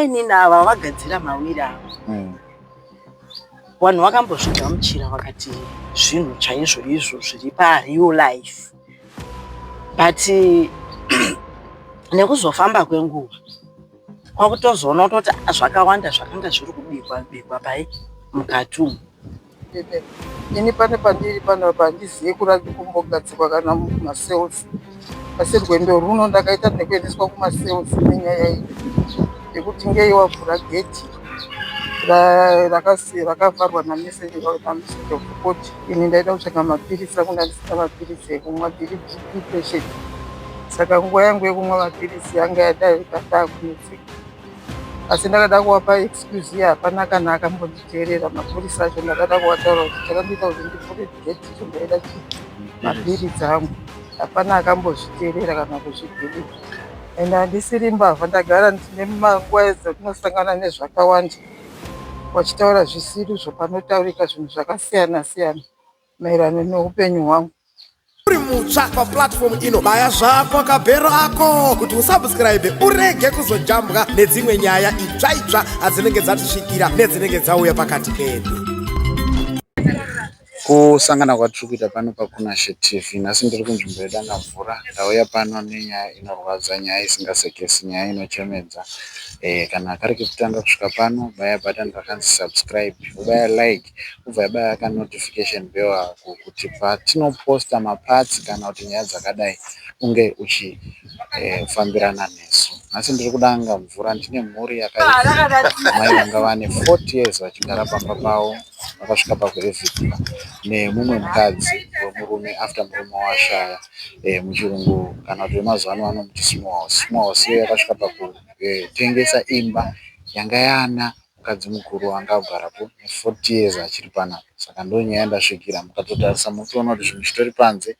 Mainini ava vagadzira mawiri ava. Vanhu vakambozvigamuchira vakati zvinhu chaizvo izvo zviri pareal life. But nekuzofamba kwenguva kwakutozoona kutoti zvakawanda zvakanga zviri kubikwa bikwa pai mukati umu. Ini pane pandiri panapa handizive kumbogadzikwa kana mumacells, asi rwendo runo ndakaita nekuendeswa kumacells nenyaya iyi yekuti ngei wavhura gedhi rakavharwa namessenger of court. Ini ndaida kutsvaga mapiritsi angu, ndandisina mapiritsi ekumwa, ndiri BP patient, saka nguva yangu yekumwa mapiritsi yanga yadarika, ndakunetseka. Asi ndakada kuvapa excuse iye hapana kana akambonditeerera. Mapurisa acho ndakada kuvataura kuti chakandiita kuti ndivhure gedhi icho ndaida mapiritsi angu, hapana akambozviteerera kana kuzvibhilivha. Ende handisiri mbavha, ndagara ndine manguva dzatinosangana nezvakawanda, vachitaura zvisirizvo, panotaurika zvinhu zvakasiyana siyana maererano neupenyu hwangu. Uri mutsva paplatform ino, baya zvako kabhero ako kuti usubscribe, urege kuzojambwa nedzimwe nyaya itsva itsva adzinenge dzatisvikira nedzinenge dzauya pakati pedu. Kusangana kwatiri kuita pano paKunashe TV, nhasi ndiri kunzvimbo yeDangamvura. Ndauya pano nenyaya inorwadza, nyaya isingasekesi, nyaya inochemedza. Kana kari kekutanga kusvika pano, baya button rakanzi subscribe, wobaya like, wobva wabaya kanotification bell ako kuti patinoposta maparts kana kuti nyaya dzakadai unge uchifambirana nesu. Nhasi ndiri kuDangamvura, ndine mhuri yakaita mai vanga vane 40 years vachigara pamba pavo. Vakasvika pakuevhikwa nemumwe mukadzi wemurume after murume washaya. Muchirungu kana kuti vemazuva ano vanomuti small house. Small house iyoyo yakasvika pakutengesa imba yanga yaana mukadzi mukuru anga agarapo ne40 years achiri panapa. Saka ndonyaya yandasvikira. Mukatotarisa munotoona kuti zvinhu zvitori panze,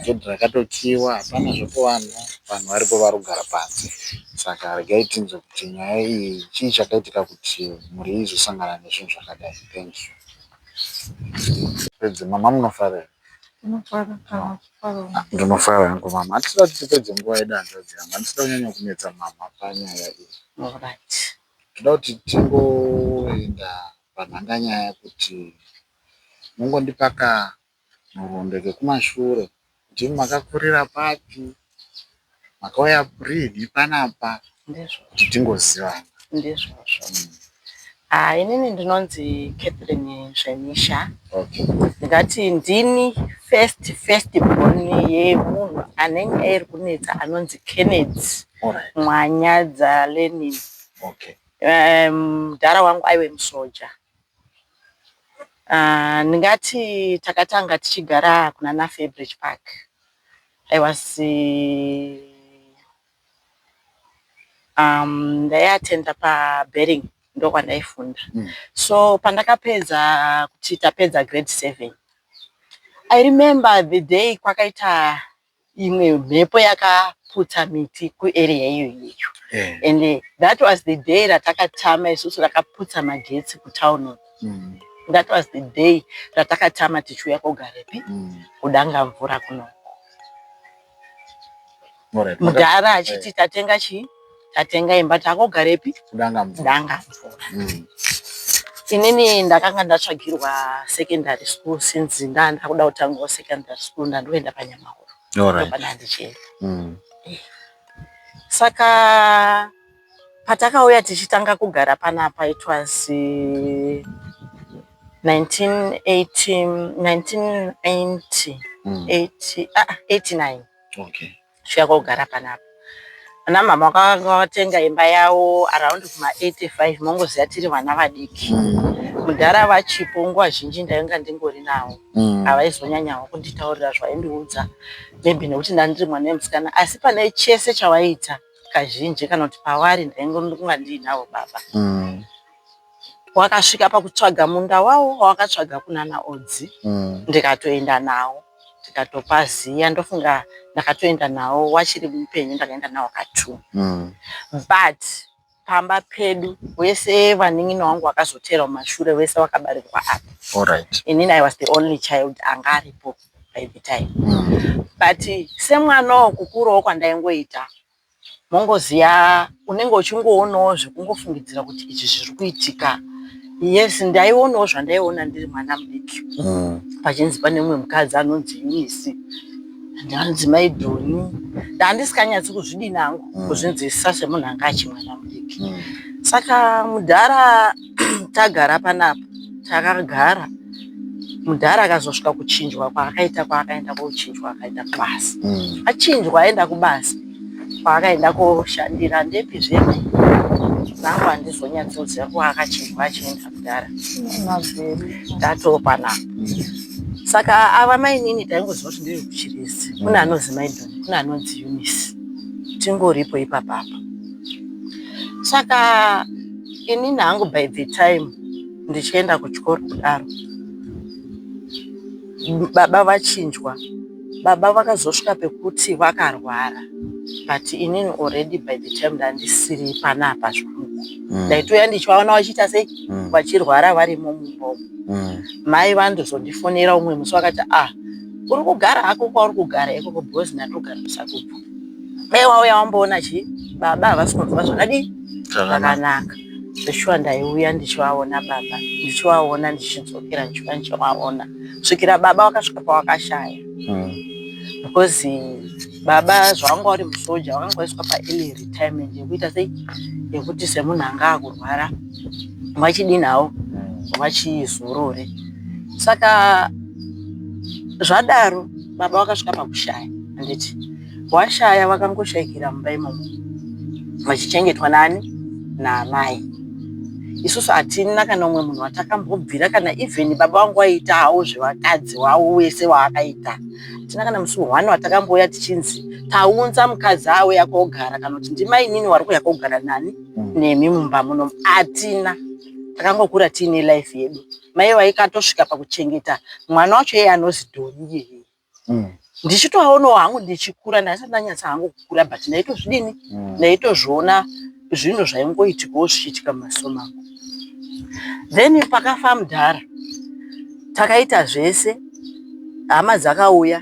gedhi rakatokiwa, hapana zvapo vanhu, vanhu varipo vari kugara panze. Saka regai tinzwe kuti nyaya iyi chii chakaitika kuti mhuri iyi izosangana nezvinhu zvakadai. Thank you. Pedze mama, munofara here? Tinofara kana uchifara. Ndinofara hangu mama. Hatisida kuti tipedze nguva yedu, hanzvadzi yangu. Handisida kunyanya kunetsa mama panyaya iyi. Alright. Toda kuti tingoenda panhanganyaya kuti mungondipa kanhoroondo kekumashure kuti makakurira papi, makauya rini panapa, Ndizvo. kuti tingozivana. Ndizvozvo. Ah, inini ndinonzi Catherine Zvemisha. Ndingati ndini first born yemunhu ane nyaya iri kunetsa anonzi Kenneth Mwanyadza Lenin. Mudhara wangu aive musoja. Ndingati takatanga tichigara kuna Fairbridge Park. I was ndaiatenda paBering, ndokwandaifunda. So pandakapedza, kuti tapedza grade 7, I remember the day kwakaita imwe mhepo yakaputsa miti kuarea iyo iyoyo. And that was the day ratakatama isusu, rakaputsa magetsi kutown uku. That was the day ratakatama tichiuya kogarepi? KuDangamvura kunoku. Mudhara achiti tatenga chii? Tatenga imba, takogarepi? KuDangamvura. Dangamvura. Inini ndakanga ndatsvagirwa secondary school since ndakuda kutangawo secondary school, ndandoenda paNyamahoro. Ndopanda ndichienda. Saka patakauya tichitanga kugara panapa, it was 1980, 1990, 80, ah, 89. Tichiuya kogara panapa. Ana mama vakanga vatenga imba yavo around kuma 85, mongoziva tiri vana vadiki. Mudhara vachipo nguva zhinji ndainga ndingori navo. Havaizonyanyawo kunditaurira zvaindiudza, maybe nekuti ndandiri mwana wemusikana, asi pane chese chavaita kazhinji kana kuti pavari ndaingonga ndiinavo baba. Wakasvika pakutsvaga munda wavo wawakatsvaga kunana Odzi, ndikatoenda nawo tikatopaziya. Ndofunga ndakatoenda nawo wachiri mupenyu, ndakaenda nawo ka2. But pamba pedu wese vanin'ina wangu vakazoteera mumashure vese vakabarirwa apa. Inini I was the only child anga aripo by the time. But semwanawo kukurawo kwandaingoita, Mongoziya unenge uchingoonawo zvekungofungidzira kuti izvi zviri kuitika. Yes, ndaionawo zvandaiona ndiri mwana mudiki. Pachinzi pane mumwe mukadzi anonzi Eunice, anonzi Mai Dhoni. Ndandisikanyatsi kuzvidini hangu kuzvinzwisisa semunhu anga achimwana mudiki. Saka mudhara tagara panapa, takagara mudhara akazosvika kuchinjwa kwaakaita, kwaakaenda kochinjwa akaenda kubasa. Achinjwa aenda kubasa kwaakaenda koshandira ndepi zvemai vangu handizonyatsoziva kwaakachinjwa achienda mudhara tatoo panapa. Saka ava mainini taingoziva kuti ndiri kuChirezi, kune anonzi Mai Dhoni, kune anonzi Eunice, tingoripo ipapapa. Saka inini hangu by the time ndichienda kuchikoro kudaro, baba vachinjwa, baba vakazosvika pekuti vakarwara but inini already by the time ndandisiri panapa zvangu. Ndaitouya ndichivaona vachiita sei, vachirwara varimo mumba umu. Mai vandozondifonera umwe musi vakati ah, uri kugara hako kwauri kugara ikoko because ndatogara kusakubva. Dai wauya wamboona chi baba havasi kunzwa zvakadii zvakanaka. Zveshuwa ndaiuya ndichivaona baba, ndichivaona ndichidzokera ndichiuya ndichivaona kusvikira baba vakasvika pavakashaya. Because baba zvavanga vari musoja vakanga vaiswa paearly retirement yekuita sei, yekuti semunhu anga akurwara vachidini havo vachizorore. Saka zvadaro baba vakasvika pakushaya handiti, washaya vakangoshaikira mumba imomo vachichengetwa nani, naamai. Isusu hatina kana umwe munhu watakambobvira kana even baba vangu vaiita havo zvevakadzi wavo wese waakaita. Hatina kana musi one watakambouya tichinzi taunza mukadzi auya kogara kana kuti ndimainini wari kuuya kogara nani nemi mumba muno. Hatina, takangokura tiine life yedu. Mai vaikatosvika pakuchengeta mwana wacho iye anozi Dhoni iyeye. Ndichitovaonawo hangu ndichikura, ndasati ndanyatsa hangu kukura but ndaitozvidini, ndaitozviona zvinhu zvaingoitikawo zvichiitika mumaziso mangu. Then pakafa mudhara takaita zvese, hama dzakauya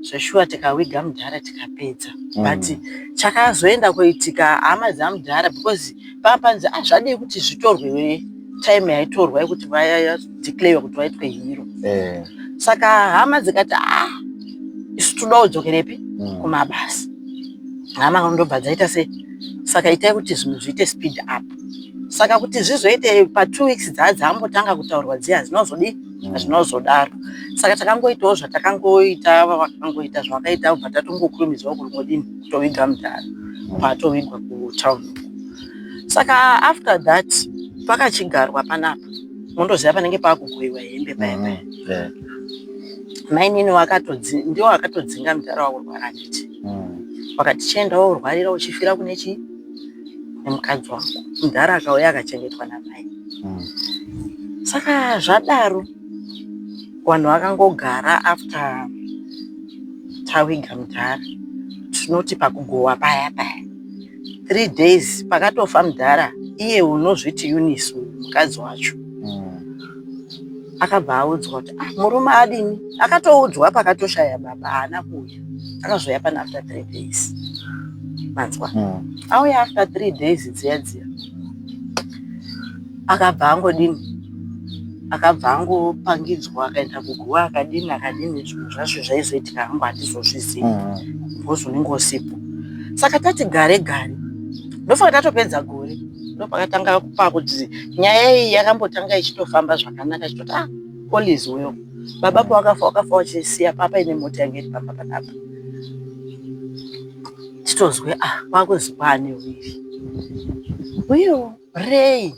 zveshuwa tikawiga mudhara tikapedza. But chakazoenda koitika hama dzamudhara because papanzi ah, zvadii kuti zvitorwe time yaitorwa yekuti vadeclare kuti vaitwe hero. Saka hama dzikati ah, isu toda kudzokerepi kumabasa. Hama ndobva dzaita sei, saka itai kuti zvinhu zviite speed up. Saka kuti zvizoite pa2 weeks dzambotanga kutaurwa dziya hazvinozodii, hazvinozodaro. Saka takangoitawo zvatakangoita, vakangoita zvavakaita, bva tatongokurumidzwa kuringodini kutoviga mudhara patovigwa kutown uko. Saka after that pakachigarwa panapa, mondoziva panenge pakugoiwa hembe paya paya. Mainini ndiwo akatodzinga mudhara wakurwara handiti. Vakati chienda worwarira uchifira kune chii, nemukadzi wako. Mudhara akauya akachengetwa namai. Saka zvadaro vanhu vakangogara after tawiga mudhara, tinoti pakugowa paya paya 3 days pakatofa mudhara, iye unozviti Eunice uyu mukadzi wacho akabva audzwa kuti ah, murume adini. Akatoudzwa pakatoshaya baba, haana kuuya, akazouya pana after 3 days. Manzwa, auya after 3 days dziya dziya akabva angodini, akabva angopangidzwa akaenda kuguva akadini akadini. Zvinhu zvacho zvaizoitika hangu handizozvizivi because unenge usipo. Saka tati gare gare ndofanira tatopedza gore, ndopakatanga pakuti nyaya iyi yakambotanga ichitofamba zvakanaka, ichitoti ah, all is well. Baba pawakafa wakafa wachisiya papa ine mota yange iri pamba panapa, titozwe ah, kwakuzi kwaane will will rei.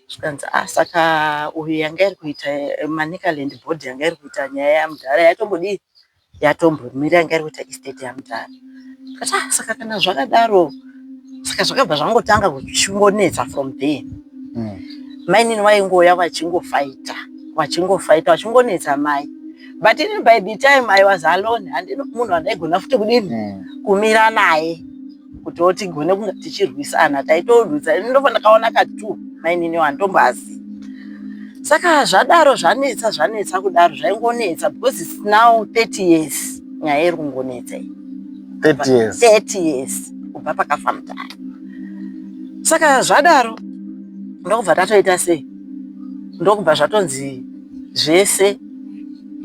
Zvikanzi ah, saka uyu yanga iri kuita Manicaland board yanga iri kuita nyaya yamudhara yatombodii, yatombomira, yanga iri kuita estate yamudhara. Kati ah, saka kana zvakadaro, saka zvakabva zvangotanga kuchingonetsa from there. Mainini vaingouya vachingofaita vachingofaita vachingonetsa mai, but ini by the time I was alone, handina munhu wandaigona futi kudini kumira naye kuti tigone kunge tichirwisana. Taitorwisa, ini ndofa ndakaona ka2 mainini handitomboazivi. Saka zvadaro zvanetsa zvanetsa kudaro, zvaingonetsa because it's now 30 years nyaya iri kungonetsa iyi. 30 years. 30 years. kubva pakafa mudhara. Saka zvadaro ndokubva tatoita sei, ndokubva zvatonzi zvese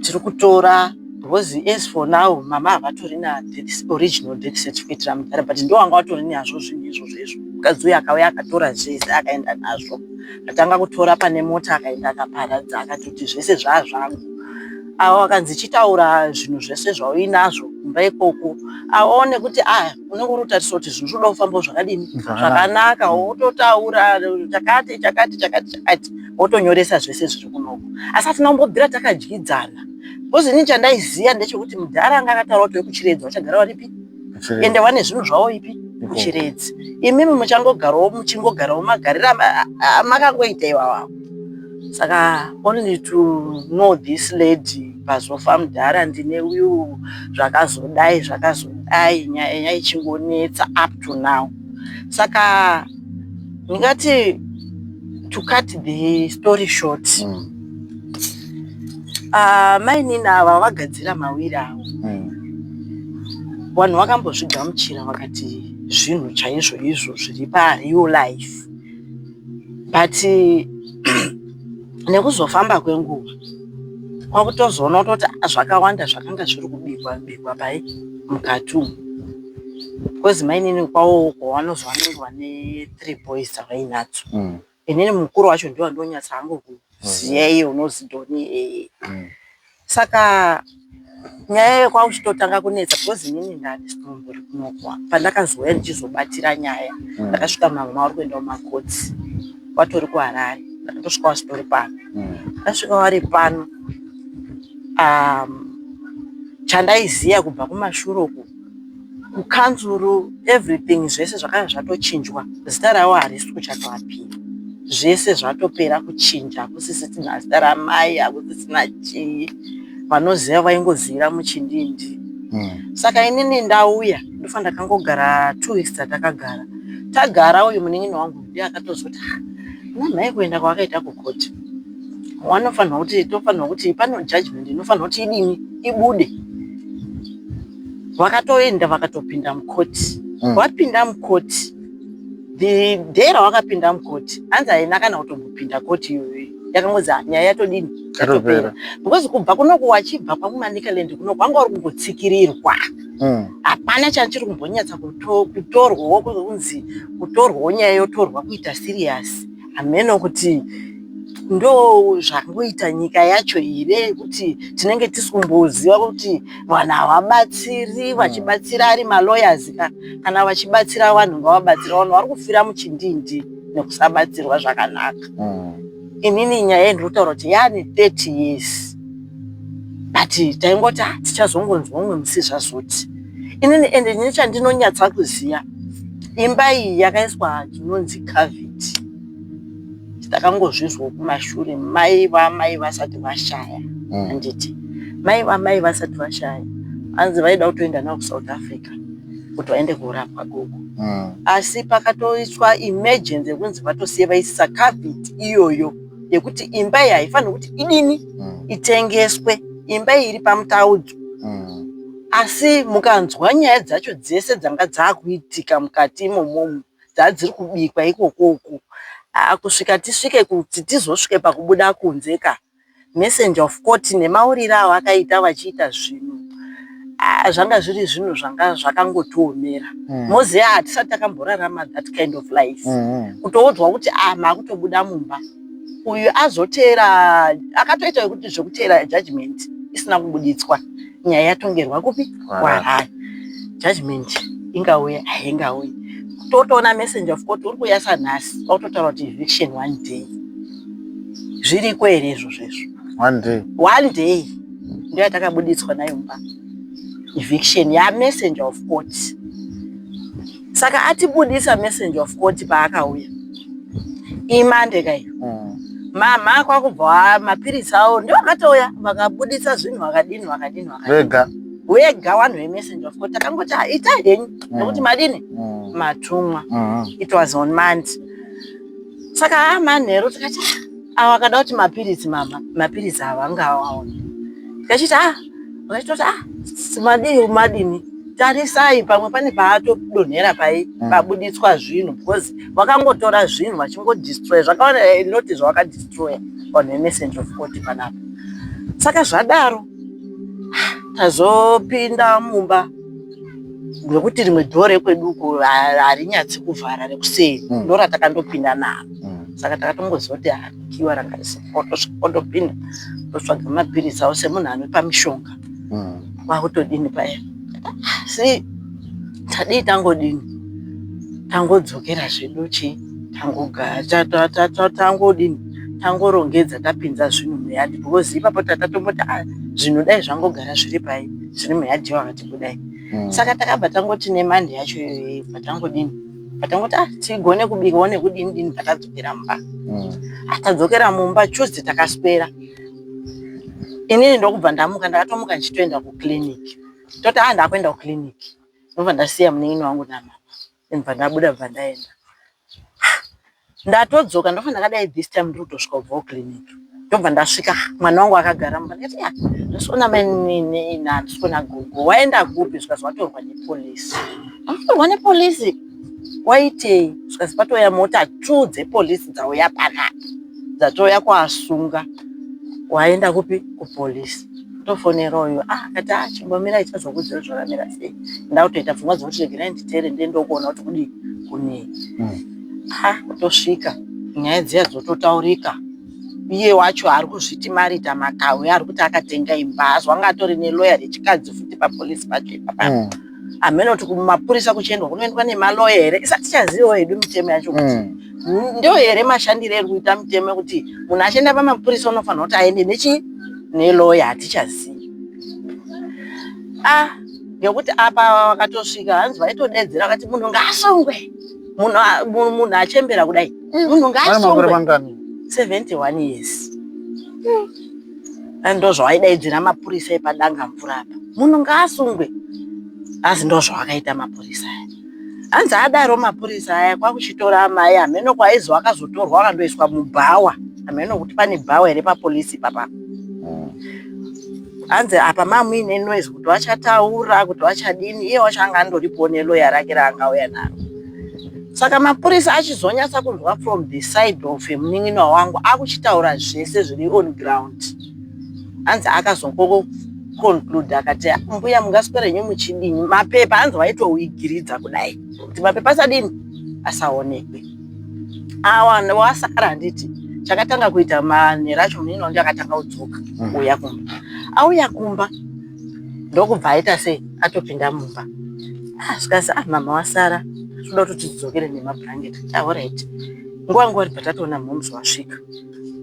tiri kutora because as for now mama havatorina original death certificate ramudhara, but ndo wanga watori nazvo zvinhu izvozvo izvo. Mukadzi uyu akauya akatora zvese akaenda nazvo, atanga kutora pane mota akaenda akaparadza, akatoti zvese zvaa zvangu. Avo vakanzi chitaura zvinhu zvese zvauinazvo kumba ikoko, aone kuti ah, unenge uri kutarisa kuti zvinhu zvinoda kufambawo zvakadini zvakanaka, wototaura chakati chakati chakati chakati, wotonyoresa zvese zviri kunoko. Asi hatina kumbobvira takadyidzana because ini chandaiziva ndechekuti mudhara anga akataura kuti vekuChiredzi vachagara varipi ende vane zvinhu zvavo ipi kuChiredzi, imimi muchangogarawo muchingogarawo magariro amakangoita iwawawo. Saka only to know this lady pazofa mudhara ndine uyu zvakazodai zvakazodai, nyaya ichingonetsa up to now. Saka ndingati to cut the story short, mainini ava vagadzira mawiri avo. Vanhu vakambozvigamuchira vakati zvinhu chaizvo izvo zviri pareal life, but nekuzofamba kwenguva kwakutozoona kutoti zvakawanda zvakanga zviri kubikwa bikwa pai mukati umu, because mainini kwavo uko vanozwa vanenge vane 3 boys dzavainadzo. Inini mukuru wacho ndiwo wandonyatsa hangu kuziya, iye unozi Doni. Saka nyaya iyo kwakuchitotanga kunetsa because inini ndandisitombori kunokwa pandakazouya ndichizobatira nyaya. Ndakasvika mama vari kuenda kumakotsi, vatori kuHarare, ndakatosvika vasitori pano. Ndasvika vari pano, chandaiziya kubva kumashure uku kukanzuru everything zvese zvakanga zvatochinjwa, zita ravo harisi kuchatoapira, zvese zvatopera kuchinja, hakusisina zita ramai, hakusisina chii, vanoziva vaingozivira muchindindi. Saka inini ndauya ndofa ndakangogara 2 weeks dzatakagara tagara, uyu munin'ina wangu ndiye akatozoti namhai kuenda kwavakaita kukoti wanofanirwa kuti tofanirwa kuti pane judgment inofanirwa kuti idini ibude. Vakatoenda vakatopinda mukoti. Vapinda mukoti, the day ravakapinda mukoti hanzi haina kana kutombopinda koti iyoyo, yakangonzi nyaya yatodini yatopera, because kubva kunoku wachibva kwakuManicaland kunoku wanga uri kungotsikirirwa. Hapana chachiri kumbonyatsa kutorwawo kunzi kutorwawo nyaya yotorwa kuita serious. Hameno kuti ndo zvangoita nyika yacho here kuti tinenge tisi kumboziva kuti vanhu havabatsiri, vachibatsira ari malawyers ka, kana vachibatsira vanhu ngavabatsira vanhu vari kufira muchindindi nekusabatsirwa zvakanaka. Inini nyaya iyi ndiri kutaura kuti yaane 30 years, but taingoti tichazongonzwa umwe musi zvazoti. Inini ende nechandinonyatsa kuziva, imba iyi yakaiswa chinonzi caveat, takangozvizwa kumashure mai vamai vasati vashaya. Handiti mai vamai vasati vashaya hanzi vaida kutoenda navo kuSouth Africa kuti vaende korapwa gogo, asi pakatoiswa emergency yekunzi vatosiye vaisisa caveat iyoyo yekuti imba iyi haifaniri kuti idini itengeswe, imba iyi iri pamutaudzo. Asi mukanzwa nyaya dzacho dzese dzanga dzakuitika mukati imomomo dzadziri kubikwa ikokoko, kusvika tisvike kuti tizosvike pakubuda kunze ka, messenger of court nemauriro avakaita vachiita zvinhu, zvanga zviri zvinhu zvanga zvakangotiomera. Moziva hatisati takamborarama that kind of life, kutoudzwa kuti makutobuda mumba. Uyu azoteera akatoita kuti zvekuteera judgment isina kubuditswa, nyaya yatongerwa kupi, kuHarare, judgment ingauya haingauyi, totoona messenger of court uri kuuya sanhasi wakutotaura kuti eviction one day. Zviriko here izvozvo izvo? One day. One day ndiyo yatakabuditswa nayo mumba, eviction yamessenger of court. Saka atibudisa messenger of court paakauya imande kaiyo, mama kwakubva mapirisi avo ndio vakatouya vakabudisa zvinhu vakadini vakadini vakadini vega wega vanhu vemessenger of court. Takangoti ita henyu nekuti madini matumwa. It was on Monday, saka manheru tikati ava akada kuti mapiritsi mama mapiritsi ava angavaoni, tikachiti vakachitoti madii madini. Tarisai pamwe pane paatodonhera pai pabuditswa zvinhu, because vakangotora zvinhu vachingodestroya zvakawanda, noti zvavakadestroya on a messenger of court panapa. Saka zvadaro, tazopinda mumba nekuti rimwe dhoo rekwedu uko harinyatsi kuvhara rekuseri, ndo ratakandopinda naro. Saka takatongoziva kuti hakiwa ranga risipo. Ondopinda totsvaga mapirisi avo semunhu anopa mishonga. Kwakutodini paya? Si tadii, tangodini, tangodzokera zvedu chi, tangogara, tangodini, tangorongedza, tapinza zvinhu muyadhi, because ipapo tatatomboti, "Ah, zvinhu dai zvangogara zviri pai, zviri muyadhi." Wakati kudai. Saka takabva tangoti nemandi yacho iyoyo, patangodini, patangoti, ah, tigone kubikawo nekudini dini, patadzokera mumba. Tadzokera mumba Tuesday, takaswera. Inini ndokubva ndamuka, ndakatomuka ndichitoenda kuclinic. Toti, "Ah, ndakuenda kuclinic." Ndobva ndasiya munin'ina wangu namama, ndobva ndabuda, bva ndaenda. Ndatodzoka, ndofa ndakadai, this time ndiri kutosvika kubva kuclinic, ndobva ndasvika mwana wangu akagara mumba. Ndikati, "Ya, ndisikuona mainini, handisikuona gogo, waenda kupi?" Zvikazi watorwa nepolisi. Watorwa nepolisi waitei? Zvikazi patouya mota two dzepolisi, dzauya panapa, dzatouya kuasunga. Waenda kupi? Kupolisi. Tofonera uyu, ah, akati, "Ah, chimbomira, ichazokudzira zvakamira sei." Ndakutoita pfungwa dzekuti regerai nditeere, ndiende kuona kuti kudii kunei. Ha, kutosvika nyaya dziya dzototaurika. Iye wacho ari kuzviti Marita Makawe ari kuti akatenga imba, azwa anga atori neloya rechikadzi futi papolisi pacho ipapa. Hameno kuti kumapurisa kuchiendwa kunoendwa nemaloya here, isati tichazivawo hedu mitemo yacho kuti ndo here mashandiro eri kuita mitemo yekuti munhu achienda pamapurisa unofanira kuti aende nechi neloya, hatichazivi. Ah, ngekuti apa vakatosvika, hanzi vaitodedzera vakati, "Munhu ngaasungwe, munhu achembera kudai, munhu Vane makore ngaasungwe." mangani? 71 years. Ndo zvavaidaidzira mapurisa epadanga mvura apa, "Munhu ngaasungwe." Asi ndo zvavakaita mapurisa aya. Hanzi adaro mapurisa aya, kwakuchitora amai, hameno kwaizova akazotorwa, akandoiswa mubhawa. Hameno kuti pane bhawa here papolisi ipapa. Hanzi apa mamuine noise kuti vachataura kuti vachadini, iye wacho anga andoripowo neloya rake raangauya naro. Saka mapurisa achizonyatsa kunzwa from the side of munin'ina wangu akuchitaura zvese zviri on ground, hanzi akazongoconclude akati, "Mbuya, mungaswera henyu muchidini?" Mapepa hanzi vaitouigiridza kudai kuti mapepa asadini, asaonekwe. Awa wasara, handiti chakatanga kuita manhero acho, munin'ina wangu akatanga kudzoka kuuya kumba. Auya kumba ndokubva aita sei, atopinda mumba. Ah, zvikanzi, "Ah, mama wasara, toda kuti tidzokere nemabhurangeti." Ah, alright. Nguva nguva ribva tatoona mhoms wasvika.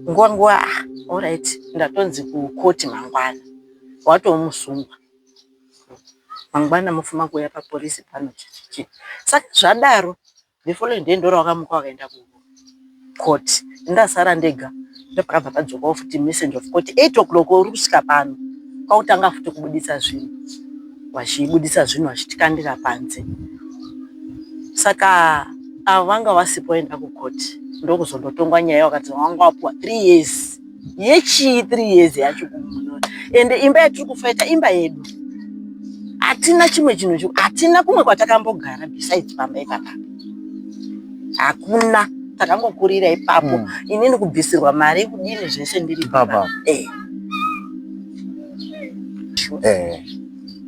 Nguva nguva, ah, alright, ndatonzi kukoti mangwana watomusungwa, mangwana mufuma kuuya papolisi pano, chichichi. Saka zvadaro, the following day ndora wakamuka wakaenda kukoti, ndasara ndega. Ndopakabva padzokawo futi messenger of court 8 o'clock, uri kusvika pano, kwakutanga futi kubudisa zvinhu, vachibudisa zvinhu vachitikandira panze. Saka avo vanga vasipo vaenda kukoti, ndokuzondotongwa nyaya. Wakati wanga wapuwa 3 years yechii? 3 years yacho kumunhu, ende imba yatiri kufaita imba yedu, hatina chimwe chinhu, hatina kumwe kwatakambogara besides pamba ipapa, hakuna. Takangokurira ipapo. Inini kubvisirwa mari, kudini, zvese ndiri Ipapa. Eh.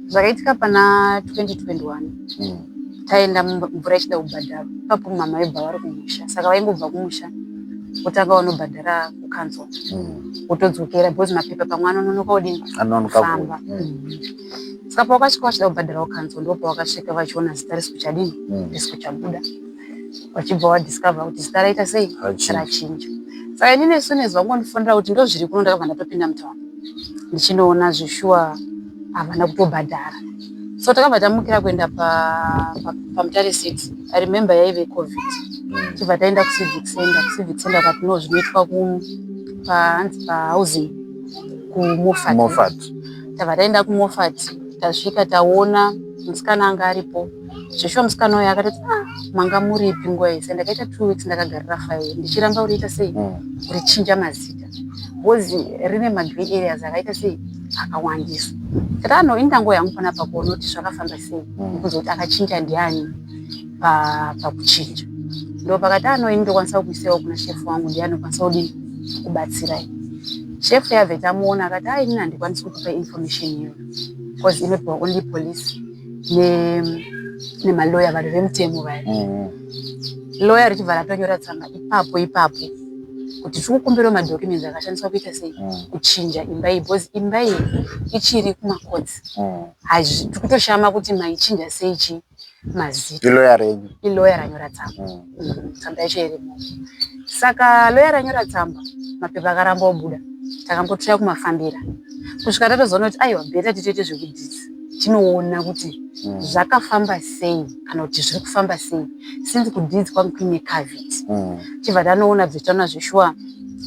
Zvakaitika pana 2021, taenda mvura ichida kubhadharwa. Ipapo mama vaibva vari kumusha, saka vaingobva kumusha votanga vanobhadhara kucouncil, votodzokera, because mapepa pamwe anononoka kudini, Anonoka kufamba. Saka pavakasvika vachida kubhadhara kucouncil, ndo pavakasvika vachiona zita risi kuchadini, risi kuchabuda, vachibva vadiscover kuti zita raita sei? Rachinja. Rachinja. Saka inini as soon as vangondifonera kuti ndo zviri kuno, ndakabva ndatopinda mutauni ndichinoona zveshuwa havana kutobhadhara. So takabva tamukira kuenda paMutare City. I remember yaive COVID. Tibva taenda kucivic center. Kucivic center vakati no, zvinoitwa pahanzi pahousing kuMoffat. Moffat. Tabva taenda kuMoffat. Tasvika, taona musikana anga aripo. Zveshuwa musikana uyu akatoti, "Ah, manga muripi nguva yese? Ndakaita 2 weeks ndakagarira fairi ndichiramba kuriita sei, kurichinja mazita, because rine magrey areas akaita sei, Akawandisa. Tati ano ini ndango yangu panapa kuona kuti zvakafamba sei, nekuziva kuti akachinja ndiani pakuchinja. Ndo pakati ano ini ndokwanisa kuisawo kuna shefu wangu, ndiye anokwanisa kudini, kubatsirai. Shefu yabve tamuona akati, "Ai, inini handikwanisi kukupa information iyoyo because inopiwa only police nemaloya, vanhu vemutemo vaya." Loya richibva ratonyora tsamba ipapo ipapo kuti tiri kukumbirawo madocuments akashandiswa kuita sei, kuchinja imba iyi, because imba iyi ichiri kumacourts. Tiri kutoshama kuti maichinja sei chi mazita. Iloya renyu? Iloya ranyora tsamba. Tsamba yacho irimo. Saka loya ranyora tsamba, mapepa akaramba obuda. Takambotsvaya kumafambira kusvika tatozoona kuti aiwa, better titoite zvekudeeds, tinoona kuti zvakafamba sei kana kuti zviri kufamba sei, since kudeeds kwangu kuine caveat. Chibva tanoona, bve taona zveshuwa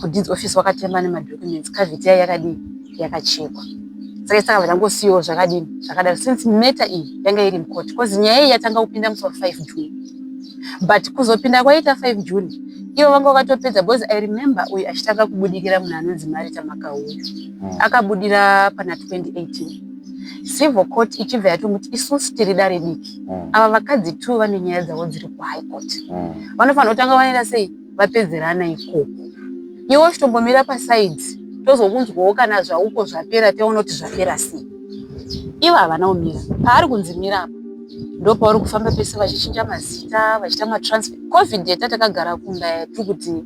kudeeds office wakatema nemadocuments, caveat yayo yakadii, yakachekwa. Saka takabva tangosiyawo zvakadini, zvakadaro, since matter iyi yanga iri mucourt, because nyaya iyi yatanga kupinda musi wa5 June, but kuzopinda kwaita 5 June ivo vanga vakatopedza, because I remember uyu achitanga kubudikira munhu anonzi Marita Makauyu. Akabudira pana 2018, civil court ichibva yatomuti isusu tiri dare diki. Ava vakadzi two vane nyaya dzavo dziri kuhigh court. Vanofanira kutanga vanoita sei, vapedzerana ikoko, iwe uchitombomira paside, tozokunzwawo kana zvauko zvapera, taona kuti zvapera sei. Ivo havana kumira paari kunzi mira apa, ndopauri kufamba pese vachichinja mazita, vachiita matransfer. COVID yeta takagara kumba, tiri kuti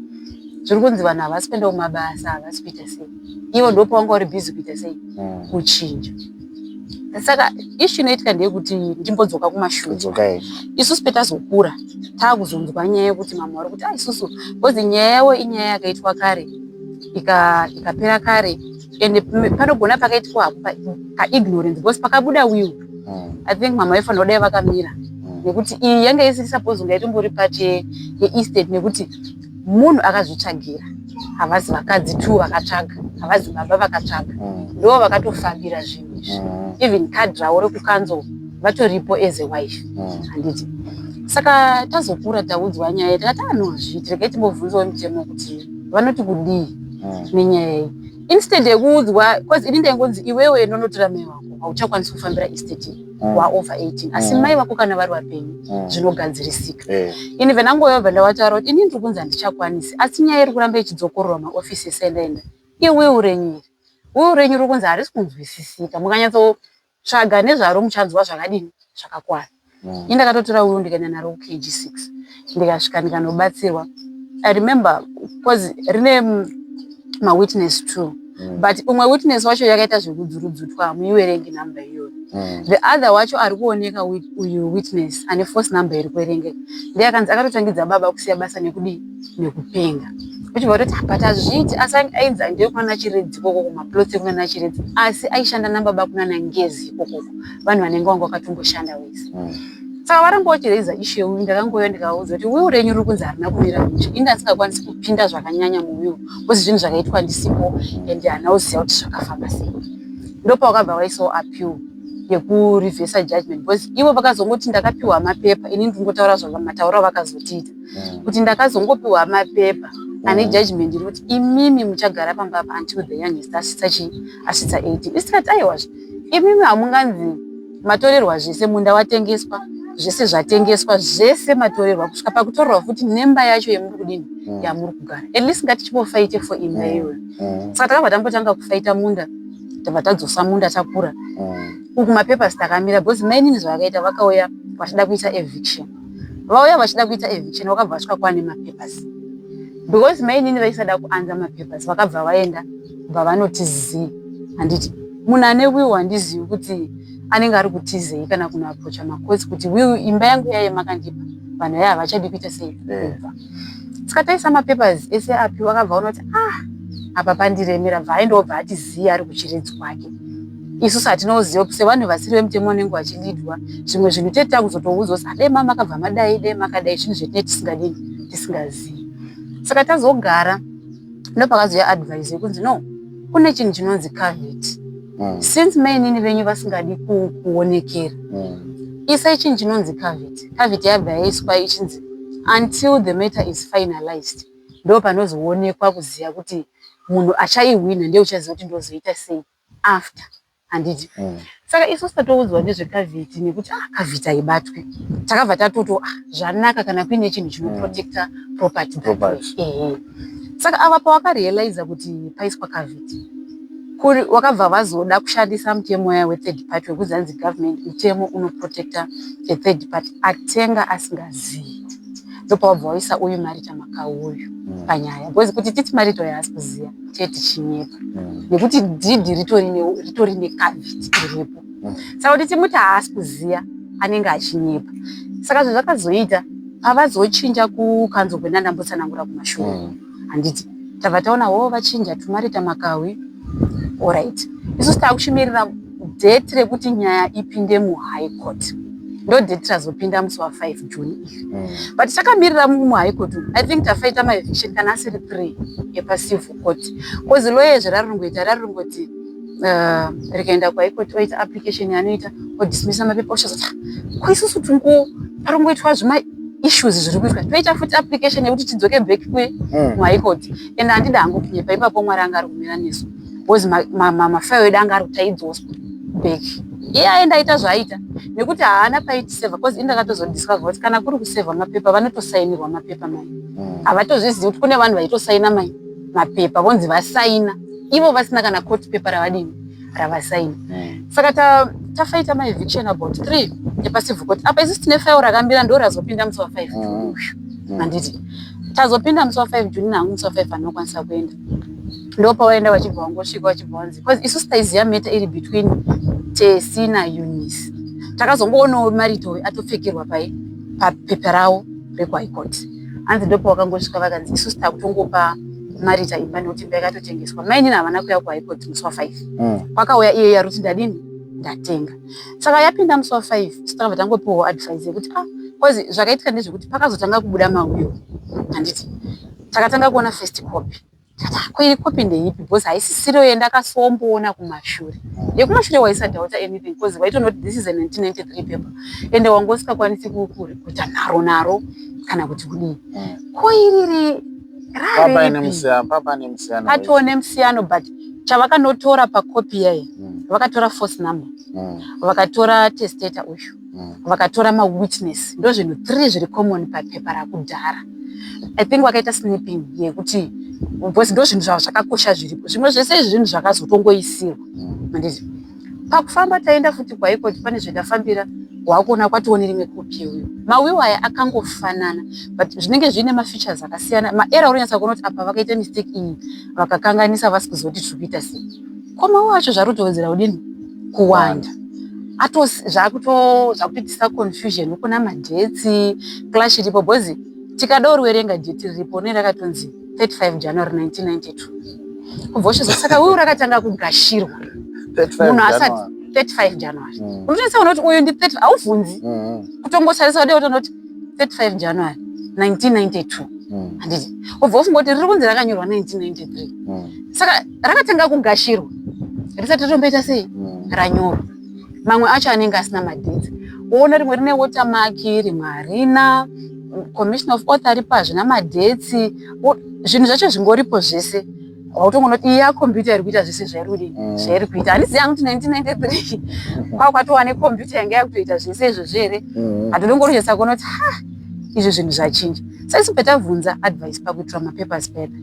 zviri kunzi vanhu havasi kuenda kumabasa, havasi kuita sei, ivo ndopavanga uri busy kuita sei, kuchinja. Saka issue inoitika ndeyekuti ndimbodzoka kumashure. Kudzoka. Isusu petazokura taakuzonzwa nyaya yekuti mama vari kuti, "Ah, isusu," because nyaya yavo inyaya yakaitwa kare, ikapera kare, ende panogona pakaitwa hapo kaignorance, because pakabuda will, I think mama vaifanira kudai vakamira, nekuti iyi yanga isiri suppose kunge itombori part yeestate, nekuti munhu akazvitsvagira, havazi vakadzi two vakatsvaga, havazi baba vakatsvaga, ndo vakatofambira zvinhu izvi. Even kadhi ravo rekukanzo vatoripo as a wife, handiti? Saka tazokura taudzwa nyaya, takati anozviiti, regai timbobvunzawo mutemo kuti vanoti kudii nenyaya iyi, instead yekuudzwa, because ini ndaingonzi, "Iwewe nonotora mai vako, hauchakwanisi kufambira estate iyi, waover 18, asi mai vako kana vari vapenyu zvinogadzirisika." Ini bve ndangoyobva ndavataura kuti ini ndiri kunzi handichakwanisi, asi nyaya iri kuramba ichidzokororwa maofisi ese endaenda, iwill renyu iri, will renyu riri kunzi harisi kunzwisisika, mukanyatsotsvaga nezvaro muchanzwa zvakadini, zvakakwana. Ini ndakatotora will ndikaenda naro kuKG6, ndikasvika ndikanobatsirwa. I remember because rine mawitness two, but umwe witness wacho yakaita zvekudzurudzutwa, hamuiverengi namba iyoyo. The other wacho ari kuoneka, uyu witness ane force number iri kuerengeka, ndiye akanzi akatotangidza baba kusiya basa nekudii, nekupenga, uchibva kutoti, but hazviiti, asi ainzi ndeye Chiredzi ikoko, kumaplots ekunana Chiredzi, asi aishanda nababa kunana Ngezi ikokoko, vanhu vanenge vanga vakatomboshanda wese. Saka varamba vachiraisa issue yewill. Ndakangouya ndikavaudza kuti will renyu riri kunzi harina kumira mushe. Ini ndasingakwanisi kupinda zvakanyanya muwill because zvinhu zvakaitwa ndisipo and handina kuziva kuti zvakafamba sei. Ndopavakabva vaisawo appeal yekureversa judgment, because ivo vakazongoti ndakapiwa mapepa, ini ndingotaura zvamatauro avakazotiita, kuti ndakazongopiwa mapepa ane judgment iri kuti imimi muchagara pamba apa until the youngest asvitsa chii, asvitsa 18. Isi tikati aiwazve, imimi hamunganzi matorerwa zvese, munda watengeswa, zvese zvatengeswa, zvese matorerwa, kusvika pakutorerwa futi nemba yacho yemuri kudini, yamuri kugara. At least ngatichimbofighte for imba iyoyo. Saka takabva tambotanga kufighta munda, tabva tadzosa munda takura. Uku mapapers takamira, because mainini zvavakaita, vakauya vachida kuita eviction. Vauya vachida kuita eviction, vakabva vasvika kwane mapapers, because mainini vaisada kuanza mapapers, vakabva vaenda, bva vanoti zii, handiti munhu ane will handizivi kuti anenge ari kutizei kana kunoapproacha macourts kuti will imba yangu yaiye makandipa, vanhu vaya havachadi kuita sei, kubva. Saka taisa mapapers ese apiwa, akabva aona kuti, ah, apa pandiremera, bva aendawo, bva ati zii ari kuChiredzi kwake. Isusu hatinoziva sevanhu vasiri vemutemo vanenge vachilidwa zvimwe zvinhu, tete takuzotoudzwa kuti dai mama akabva madai, dai makadai, zvinhu zvetinee tisingadini, tisingazivi. Saka tazogara, ndopakazouya advice yekunzi no, kune chinhu chinonzi caveat. Since mainini venyu vasingadi kuonekera, isai chinhu chinonzi caveat. Caveat yabva yaiswa ichinzi until the matter is finalized, ndo panozoonekwa kuziva kuti munhu achaihwina ndiye uchaziva kuti ndozoita sei. After, handiti? Saka isusu tatoudzwa nezvecaveat, nekuti ah, caveat haibatwi. Takabva tatoto, ah, zvanaka kana kuine chinhu chinoprotecta property. Property. Ehe. Saka ava pawakarealiza kuti paiswa caveat, kuri wakabva vazoda kushandisa mutemo waya wethird party, wekuti anzi government mutemo unoprotecta a third party atenga asingazivi. Ndopawabva waisa uyu Marita Makauyu panyaya, because kuti titi Marita uyu haasi kuziva, tee tichinyepa, nekuti deed ritori necaveat iripo. Saka kuti timuti haasi kuziva, anenge achinyepa. Saka zvazvakazoita, pavazochinja kukanzo kwenda ndambotsanangura kumashure, handiti? Tabva taona ho vachinja tuMarita Makawi. Alright, isusu taakuchimirira date rekuti nyaya ipinde muHigh Court. Ndo date razopinda musi wa5 June iri, but takamirira muHigh Court umu, I think tafaita maeviction kana asiri 3 epacivil court, cause lawyer zvarari ringoita, rari ringoti rikaenda kuHigh Court, oita application yaanoita, odismisa mapepa, oshazoti ko isusu tungo parongoitwa zvima issues zviri kuitwa, toita futi application yekuti tidzoke back kwe muHigh Court. And handida hangu kunyepa ipapo, Mwari anga ari kumira nesu, because mafayo edu anga ari kuti aidzoswa back. Iye aenda aita zvaaita, nekuti haana paitisevha, because indakatozodiscover kuti kana kuri kusevha mapepa, vanotosainirwa mapepa mai. Havatozvizivi kuti kune vanhu vaitosaina mai mapepa, vonzi vasaina, ivo vasina kana court paper ravadini, ravasaina. Saka tafaita maeviction about 3 epacivil court. Apa isusu tine file rakambira, ndo razopinda musi wa5 June uyu, handiti? Tazopinda musi wa5 June, nangu musi wa5 anokwanisa kuenda. Ndo pawaenda, vachibva vangosvika, vachibva vanzi, because isusu taiziva matter iri between Tesi naEunice. Takazongoonawo Marito atopfekerwa pai papepa ravo rekuHigh Court. Hanzi ndo pawakangosvika, vakanzi isusu takutongopa Marita imba, nekuti imba yakatotengeswa. Mainini havana kuuya kuHigh Court musi wa5. Kwakauya iye yari kuti ndadini, ndatenga. Saka yapinda musi wa5, takabva tangopiwawo advice yekuti ah, cause zvakaitika ndezvekuti pakazotanga kubuda mawill, handiti? Takatanga kuona first copy. Tikati, "Ah, ko iri copy ndeipi?" Because haisisiriyo yandakasomboona kumashure. Yekumashure waisadoubta anything, because waitonoti this is a 1993 paper, ende wanga usingakwanisi kuita nharo naro kana kuti kudii. Ko iriri Papaine raripi? musiyano, papane musiyano. Patoo nemusiyano, but chavakanotora pakopi yayi, vakatora force number, vakatora testator uyu, vakatora mawitness. Ndo zvinhu 3 zviri common papepa rakudhara. I think vakaita snipping yekuti, because ndo zvinhu zvavo zvakakosha zviripo. Zvimwe zvese izvi zvinhu zvakazotongoisirwa, handiti? Pakufamba taenda futi kuHigh Court, pane zvendafambira, wakuona kwatiwo nerimwe kopi iyoyo. Mawill aya akangofanana, but zvinenge zviine mafeatures akasiyana, maerror. Unonyatsa kuona kuti apa vakaita mistake iyi, vakakanganisa, vasi kuzoti tiri kuita sei. Ko mawill acho zvari kutowedzera kudini kuwanda, zvakutoitisa confusion. Ukuna madates clash iripo, because tikada kuriwerenga date riripo ne rakatonzi 35 January 1992 kubva uchizo. Saka will rakatanga kugashirwa 35 munhu asati January. 35 January. Unotoisa kuona kuti uyu ndi 30, haubvunzi. Kutongotarisa kudai, utoona kuti 35 January 1992, handiti? Ubva ufunga kuti riri kunzi rakanyorwa 1993. Saka rakatanga kugashirwa risati ritomboita sei, ranyorwa. Mamwe acho anenge asina madates. Uona rimwe rine watermark, rimwe harina. Commission of oath aripo, hazvina madates. Zvinhu zvacho zvingoripo zvese. Wautongonoti iyi yakombiyuta iri kuita zvese zvairi kudini, zvairi kuita. Handizivi hangu kuti 1993 kwakwatova nekombiyuta yanga yakutoita zvese izvozvo here. Hatidongoronyatsa kuona kuti ha, izvi zvinhu zvachinja. Saisu petabvunza advice pakuitirwa mapapers pepa,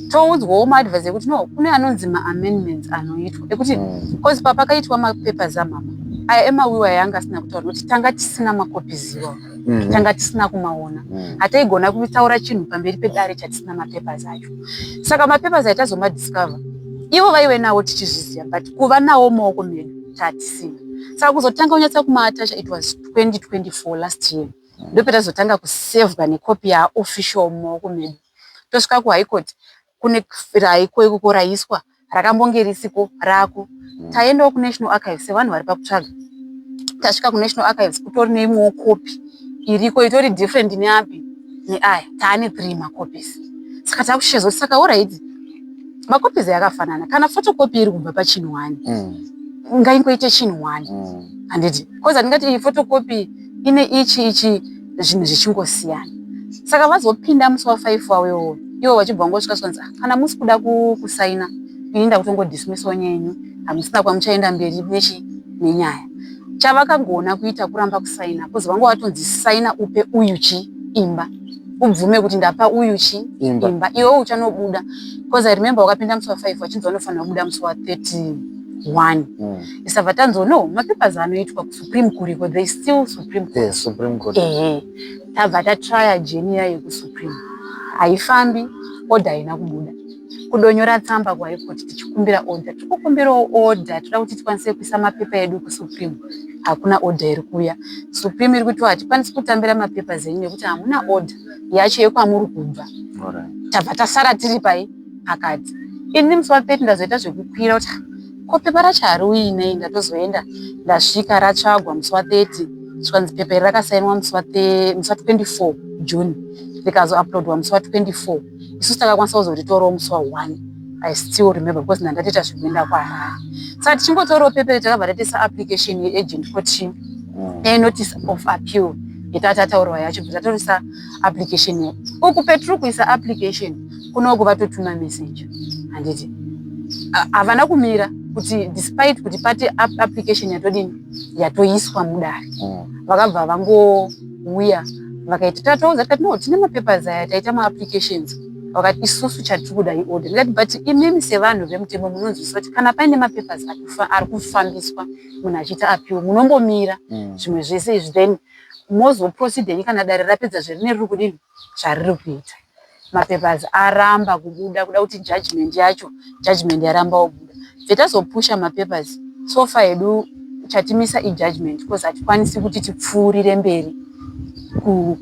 toudzwawo maadvice ekuti no, kune anonzi maamendments anoitwa, ekuti cause papakaitwa mapapers amama aya emawill aya, anga asina kutaura, nekuti tanga tisina macopies iwawo. Tanga tisina kumaona. Hataigona kutaura chinhu pamberi pedare chatisina mapapers acho. Saka mapapers aya tazomadiscover ivo vaive nawo tichizviziva, but kuva nawo mumaoko medu tatisina. Saka kuzotanga kunyatsa kumaattacha, it was 2024, last year, ndopetazotanga kusevhwa nekopi yaofficial mumaoko medu. Tosvika kuHigh Court, kune raiko ikoko raiswa, rakambonge risiko rako. Taendawo kuNational Archives sevanhu vari pakutsvaga. Tasvika kuNational Archives, kutori neimwewo kopi iriko itori different neapi, neaya. Taane 3 macopies. Saka takushezwa kuti saka alright, macopies akafanana, kana photocopy iri kubva pachinhu one, ngaingoite chinhu one, handiti? Cause handingati iyi photocopy ine ichi ichi, zvinhu zvichingosiyana. Saka vazopinda musi wa5 wawewo, ivo vachibva vangosvika, zvanzi, "Ah, kana musi kuda kusaina Ini ndakutongodismisawo nyaya yenyu, hamusina kwamuchaenda mberi nechi nenyaya. Chavakagona kuita kuramba kusaina, because vanga vatonzi saina upe uyu chi imba, ubvume kuti ndapa uyu chi Imba. Imba, iwe uchanobuda. Because I remember wakapinda musi wa5, vachinzi vanofanira kubuda musi wa31. Isabva tanzi no, mapapers anoitwa kuSupreme kuriko, they still Supreme Court. Yes, Supreme Court. Ehe, tabva tatraya journey yayo yekuSupreme, haifambi, order haina kubuda. Kudonyora tsamba kuHigh Court tichikumbira order, tiri kukumbirawo order, toda kuti tikwanise kuisa mapepa edu kuSupreme. Hakuna order iri kuuya. Supreme iri kuti hatikwanisi kutambira mapapers enyu nekuti hamuna order yacho yekwamuri kubva. Tabva tasara tiri pai pakati. Ini musi wa30 ndazoita zvekukwira kuti, "Ah, ko pepa racho hariuyi nei?" Ndatozoenda, ndasvika ratsvagwa musi wa30, zvikanzi pepa iri rakasainwa musi wa24 June, rikazouploadwa musi wa24. Isusu takakwanisa kuzoritorawo musi wa1. I still remember because ndandatoita zvekuenda kuHarare. Saka tichingotorawo pepa iri, takabva tatoisa application yeurgent court, notice of appeal yetatataurwa yacho. Bva tatorisa application yedu. Uku petiri kuisa application kunoku, vatotuma message, handiti? Havana kumira kuti despite kuti pati application yatodini, yatoiswa mudare, vakabva vangouya vakaita, tatoudza tikati no, tine mapapers aya, taita maapplications. Vakati isusu chatiri kuda iorder. Ndikati but imimi sevanhu vemutemo munonzwisisa kuti kana paine mapapers ari kufambiswa, munhu achiita appeal, munombomira zvimwe zvese izvi, then mozoproceedeni kana dare rapedza zverine riri kudini, zvariri kuita. Mapapers aramba kubuda, kuda kuti judgment yacho, judgment yaramba kubuda. Bve tazopusha mapapers. So far hedu chatimisa ijudgment, because hatikwanisi kuti tipfuurire mberi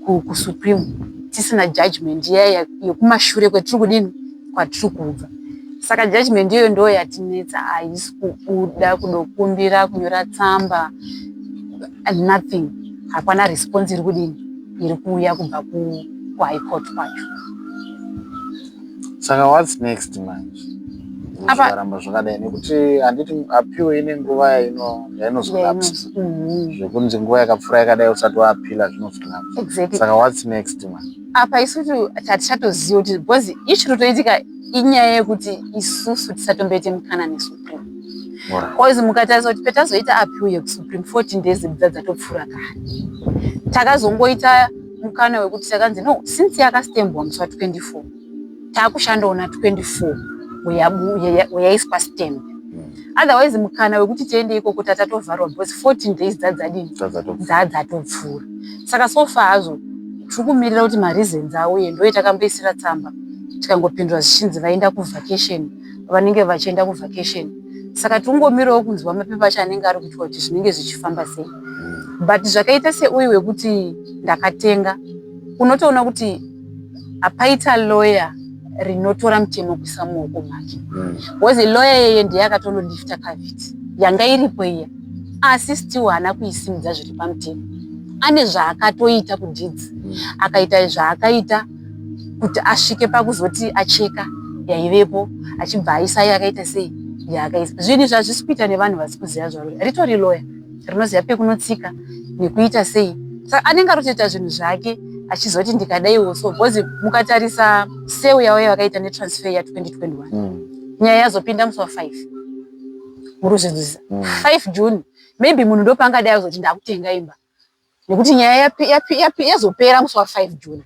kuSupreme tisina judgment iya yekumashure kwetiri kudini, kwatiri kubva. Saka judgment iyoyo ndo yatinetsa, haisi kubuda. Kudokumbira, kunyora tsamba, nothing, hapana response iri kudini, iri kuuya kubva kuHigh Court kwacho. Saka what's next manje? Zvikaramba zvakadai, nekuti handiti appeal ine nguva yainozolapse, zvekunzi nguva yakapfuura yakadai usati waappeala zvinozolapse. Saka what's next man? Apa isusu hatichatoziva kuti, because ichiri kutoitika inyaya yekuti isusu tisatomboite mukana neSupreme, because mukatarisa kuti petazoita appeal yekuSupreme, 14 days dza dzatopfuura kare. Takazongoita mukana wekuti takanzi no, since yakastembwa musi wa24, taakushandawo na24 yaiswa stamp. Otherwise mukana wekuti tiende ikoko tatatovharwa, because 14 days dzadzadini, dzadzatopfuura. Saka so far hazvo tiri kumirira kuti mareasons auye. Ndo takamboisira tsamba, tikangopindura zvichinzi vaenda kuvacation, vanenge vachienda kuvacation. Saka tirikungomirawo kunzwa mapepa acho anenge ari kuitwa kuti zvinenge zvichifamba sei. But zvakaita seuyu wekuti ndakatenga, unotoona kuti hapaita lawyer rinotora mutemo kuisa mumaoko make, because lawyer yeye ndiye akatonolifta caveat yanga iripo iya, asi still haana kuisimudza zviri pamutemo. Ane zvaakatoita kudeeds, akaita zvaakaita kuti asvike pakuzoti acheka yaivepo, achibva aisa yakaita sei, yaakaisa. Zvinhu izvi hazvisi kuita nevanhu vasi kuziva zvaro. Ritori lawyer rinoziva pekunotsika nekuita sei, saka anenge aritoita zvinhu zvake achizoti ndikadaiwo so. Because mukatarisa sale yavo yavakaita netransfer ya2021, nyaya yazopinda musi wa5, muri kuzvinzwisisa? 5 June, maybe munhu ndopangadai azoti ndakutenga imba, nekuti nyaya yazopera musi wa5 June.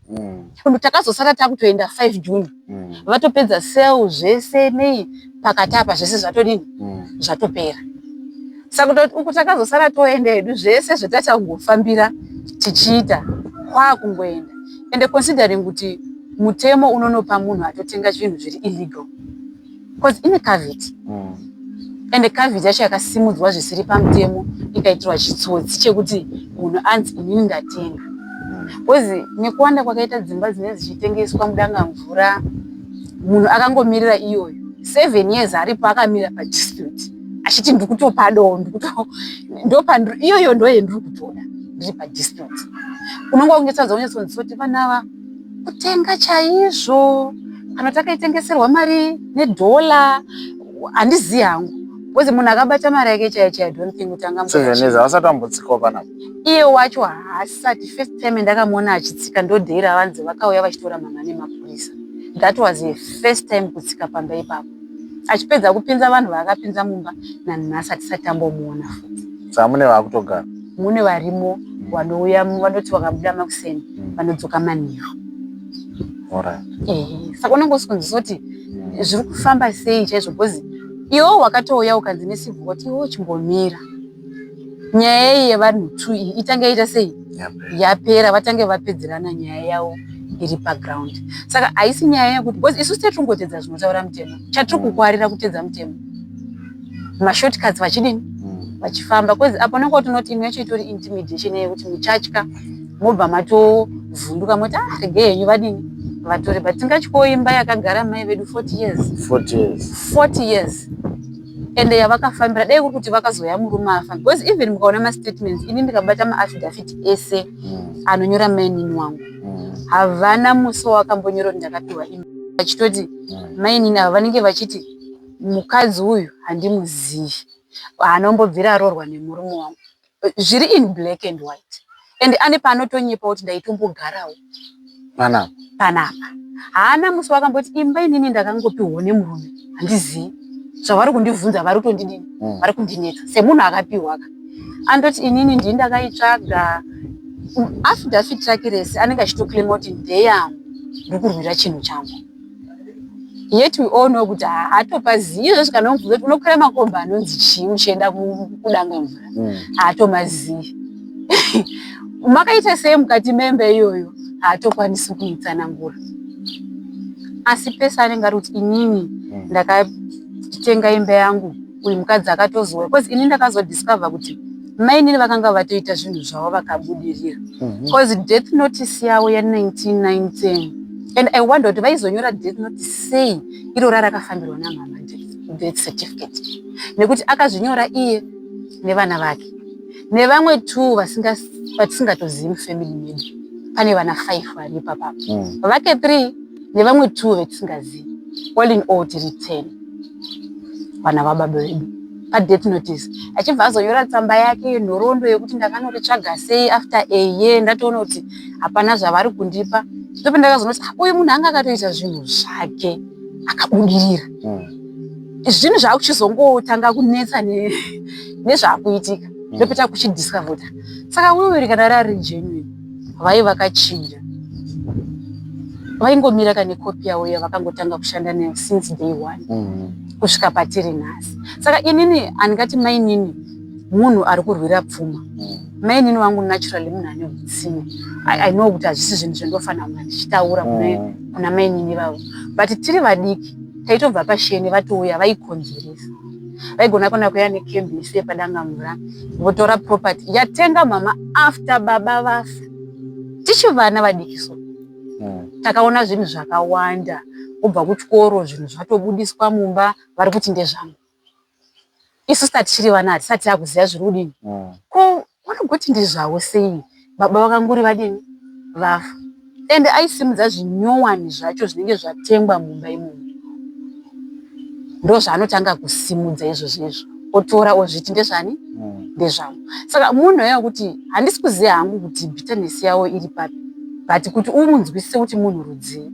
Takazosara takutoenda 5 June, vatopedza sale zvese nei pakati apa, zvese zvatodini, zvatopera. Saka kutoti uku takazosara toenda hedu, zvese zvatachangofambira tichiita kwakungoenda. Ende considering kuti mutemo unonopa munhu atotenga zvinhu zviri illegal, because ine caveat, ende caveat yacho yakasimudzwa zvisiri pamutemo, ikaitirwa chitsotsi chekuti munhu anzi inini ndatenga. Because nekuwanda kwakaita dzimba dzinenge dzichitengeswa muDangamvura, munhu akangomirira iyoyo 7 years aripo akamira padispute achiti ndikutopadawo, iyoyo ndo yendiri kutoda, ndiri padispute. Unonga ungetsadza unyatsonzisa kuti vana ava kutenga chaizvo kana takaitengeserwa mari nedhola, handizivi hangu, because munhu akabata mari yake chaiyo chaiyo, don't think kuti anga 7 years havasati vambotsikawo panapa? Iye wacho haasati. First time ndakamuona achitsika ndodheira vanzi vakauya vachitora mama nemapurisa. That was the first time kutsika pamba ipapo. Achipedza kupinza vanhu vaakapinza mumba, nanhasi hatisati tambomuona futi. Saka mune vaakutogara? Mune varimo vanouya, vanoti vakabuda makuseni vanodzoka manheru. Alright. Saka unenge usikunzwisisa kuti zviri kufamba sei chaizvo, because iwewo wakatouya ukanzi necivil court, iwewo chimbomira. Nyaya iyi yevanhu two iyi itange yaita sei? Yapera, vatange vapedzerana nyaya yavo iri paground. Saka haisi nyaya yekuti, because isusu tiri kungotedza zvinotaura mutemo. Chatiri kukwarira kutedza mutemo. Mashortcuts vachidini? Vachifamba, because apo unenge watonoti imwe yacho itori intimidation yekuti muchatya, mobva matovhunduka moti, ah, regei henyu vadini vatore. But tingatyawo imba yakagara mai vedu 40 years? 40 years. 40 years. Ende yavakafambira, dai kuri kuti vakazoya murume afa, because even mukaona mastatements, ini ndikabata maaffidavit ese anonyora mainini wangu, havana musi wawakambonyora kuti ndakapiwa imba. Vachitoti mainini ava vanenge vachiti mukadzi uyu handimuzivi, haana kumbobvira aroorwa nemurume wangu. Zviri in black and white. And ane paanotonyepa kuti ndaitombogarawo panapa. Panapa. Haana musi wakamboti imba inini ndakangopiwawo nemurume, handizivi zvavari kundibvunza, vari kutondidini, vari kundinetsa semunhu akapiwa ka. Andoti inini ndini ndakaitsvaga. Affidavit rake rese anenge achitoclaima kuti ndeyangu, ndiri kurwira chinhu changu. Yet we all know kuti haatopazivi izvozvo. Kana umubvunza kuti unokwira makomba anonzi chii uchienda kudanga mvura, haatomazivi. Makaita sei mukati memba iyoyo, haatokwanisi kuitsanangura. Asi pese anenge ari kuti inini ndakatenga imba yangu, uyu mukadzi akatozouya. Because ini ndakazodiscover kuti mainini vakanga vatoita zvinhu zvavo vakabudirira, because death notice yavo ya1919, and I wonder kuti vaizonyora death notice sei iro rarakafambirwa namama, death certificate, nekuti akazvinyora iye nevana vake nevamwe two vatisingatozivi mufamily medu. Pane vana 5 vari ipapapo, vake 3 nevamwe 2 vetisingazivi. All in all tiri 10 vana vababa vedu padeath notice. Achibva azonyora tsamba yake yenhoroondo yekuti ndakanoritsvaga sei after a year, ndatoona kuti hapana zvavari kundipa. Ndopa ndakazoona kuti, ah, uyu munhu anga akatoita zvinhu zvake akabudirira. Zvinhu zvakuchizongotanga kunetsa nezvakuitika, ndopeta kuchidiscover kuti saka will kana rari genuine, vai vakachinja, vaingomira kane kopi yavo yavakangotanga kushanda nayo since day one kusvika patiri nhasi. Saka inini handingati mainini munhu ari kurwira pfuma. Mainini wangu naturally munhu ane utsinye. I know kuti hazvisi zvinhu zvendofanira kunga ndichitaura kuna mainini vavo, but tiri vadiki taitobva pashene vatouya, vaikonzeresa. Vaigona kona kuya nekembi yepadanga mvura, votora property yatenga mama after baba vafa. Tichi vana vadiki, so takaona zvinhu zvakawanda. Kubva kuchikoro zvinhu zvatobudiswa mumba, vari kuti ndezvangu. Isusu tatichiri vana, hatisati takuziva zviri kudini. Ko vanogoti ndezvavo sei baba vakanguri vadini vafa? Ende aisimudza zvinyowani zvacho zvinenge zvatengwa mumba imomo, ndo zvaanotanga kusimudza izvozvo izvo, otora ozviti ndezvani? Ndezvangu. Saka munhu uya wekuti handisi kuziva hangu kuti bitterness yavo iri papi, but kuti umunzwisise kuti munhu rudzii.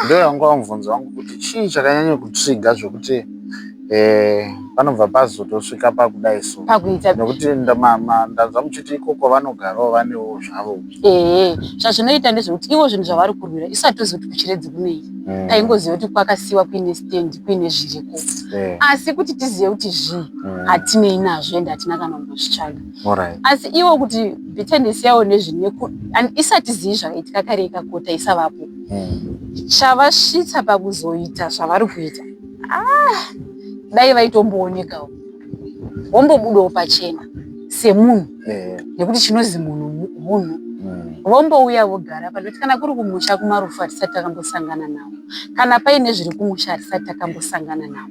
Ndo yanga mubvunzo wangu kuti chii chakanyanya kutrigger zvokuti panobva pazotosvika pakudai so? Pakuita Nekuti ndanzwa muchiti ikoko vanogarawo vanewo zvavo. Ehe, zvazvinoita ndezvekuti ivo zvinhu zvavari kurwira, isu hatozivi kuti kuChiredzi kunei. Taingoziva kuti kwakasiyiwa kuine stand, kuine zviriko, asi kuti tizive kuti zvii, hatinei nazvo, ende hatina kana kumbozvitsvaga. Asi ivo kuti bitterness yavo nezvine, isati zivi zvakaitika kare ikako taisavapo, chavasvitsa pakuzoita zvavari kuita, ah, dai vaitomboonekawo, vombobudawo pachena semunhu, nekuti chinozi munhu munhu. Vombouya vogara panoti kana kuri kumusha kumarufu, hatisati takambosangana navo. Kana paine zviri kumusha, hatisati takambosangana navo.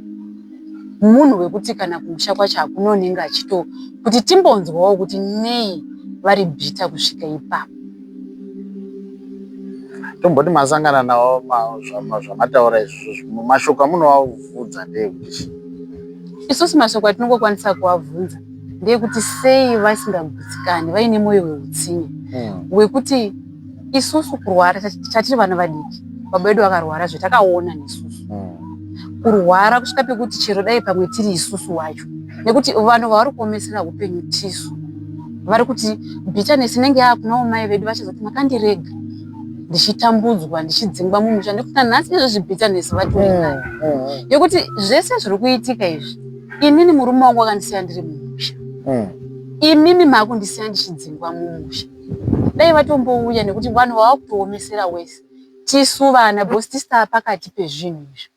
Munhu wekuti kana kumusha kwacho hakuna unenge achito kuti timbonzwawo kuti nei vari bitter kusvika ipapo. Tomboti masangana navo, zvamataura izvozvo, mashoko amunovabvunza ndeyekuti chii? Isusu mashoko atinongokwanisa kuvabvunza ndeyekuti sei vasingagutsikani, vaine mwoyo weutsinye wekuti isusu kurwara tatiri vana vadiki, baba vedu vakarwara zvetakaona nesusu. Kurwara kusvika pekuti chero dai pamwe tiri isusu wacho, nekuti vanhu vavari kuomesera upenyu tisu. Vari kuti bitterness inenge yakunawo mai vedu, vachazoti makandirega ndichitambudzwa, ndichidzingwa mumusha, nekuti nanhasi izvozvi bitterness vatori nayo yekuti zvese zviri kuitika izvi, inini murume wangu akandisiya ndiri mumusha, imimi maakundisiya ndichidzingwa mumusha. Dai vatombouya, nekuti vanhu vava kutoomesera wese tisu vana boss, tisu taa pakati pezvinhu izvi.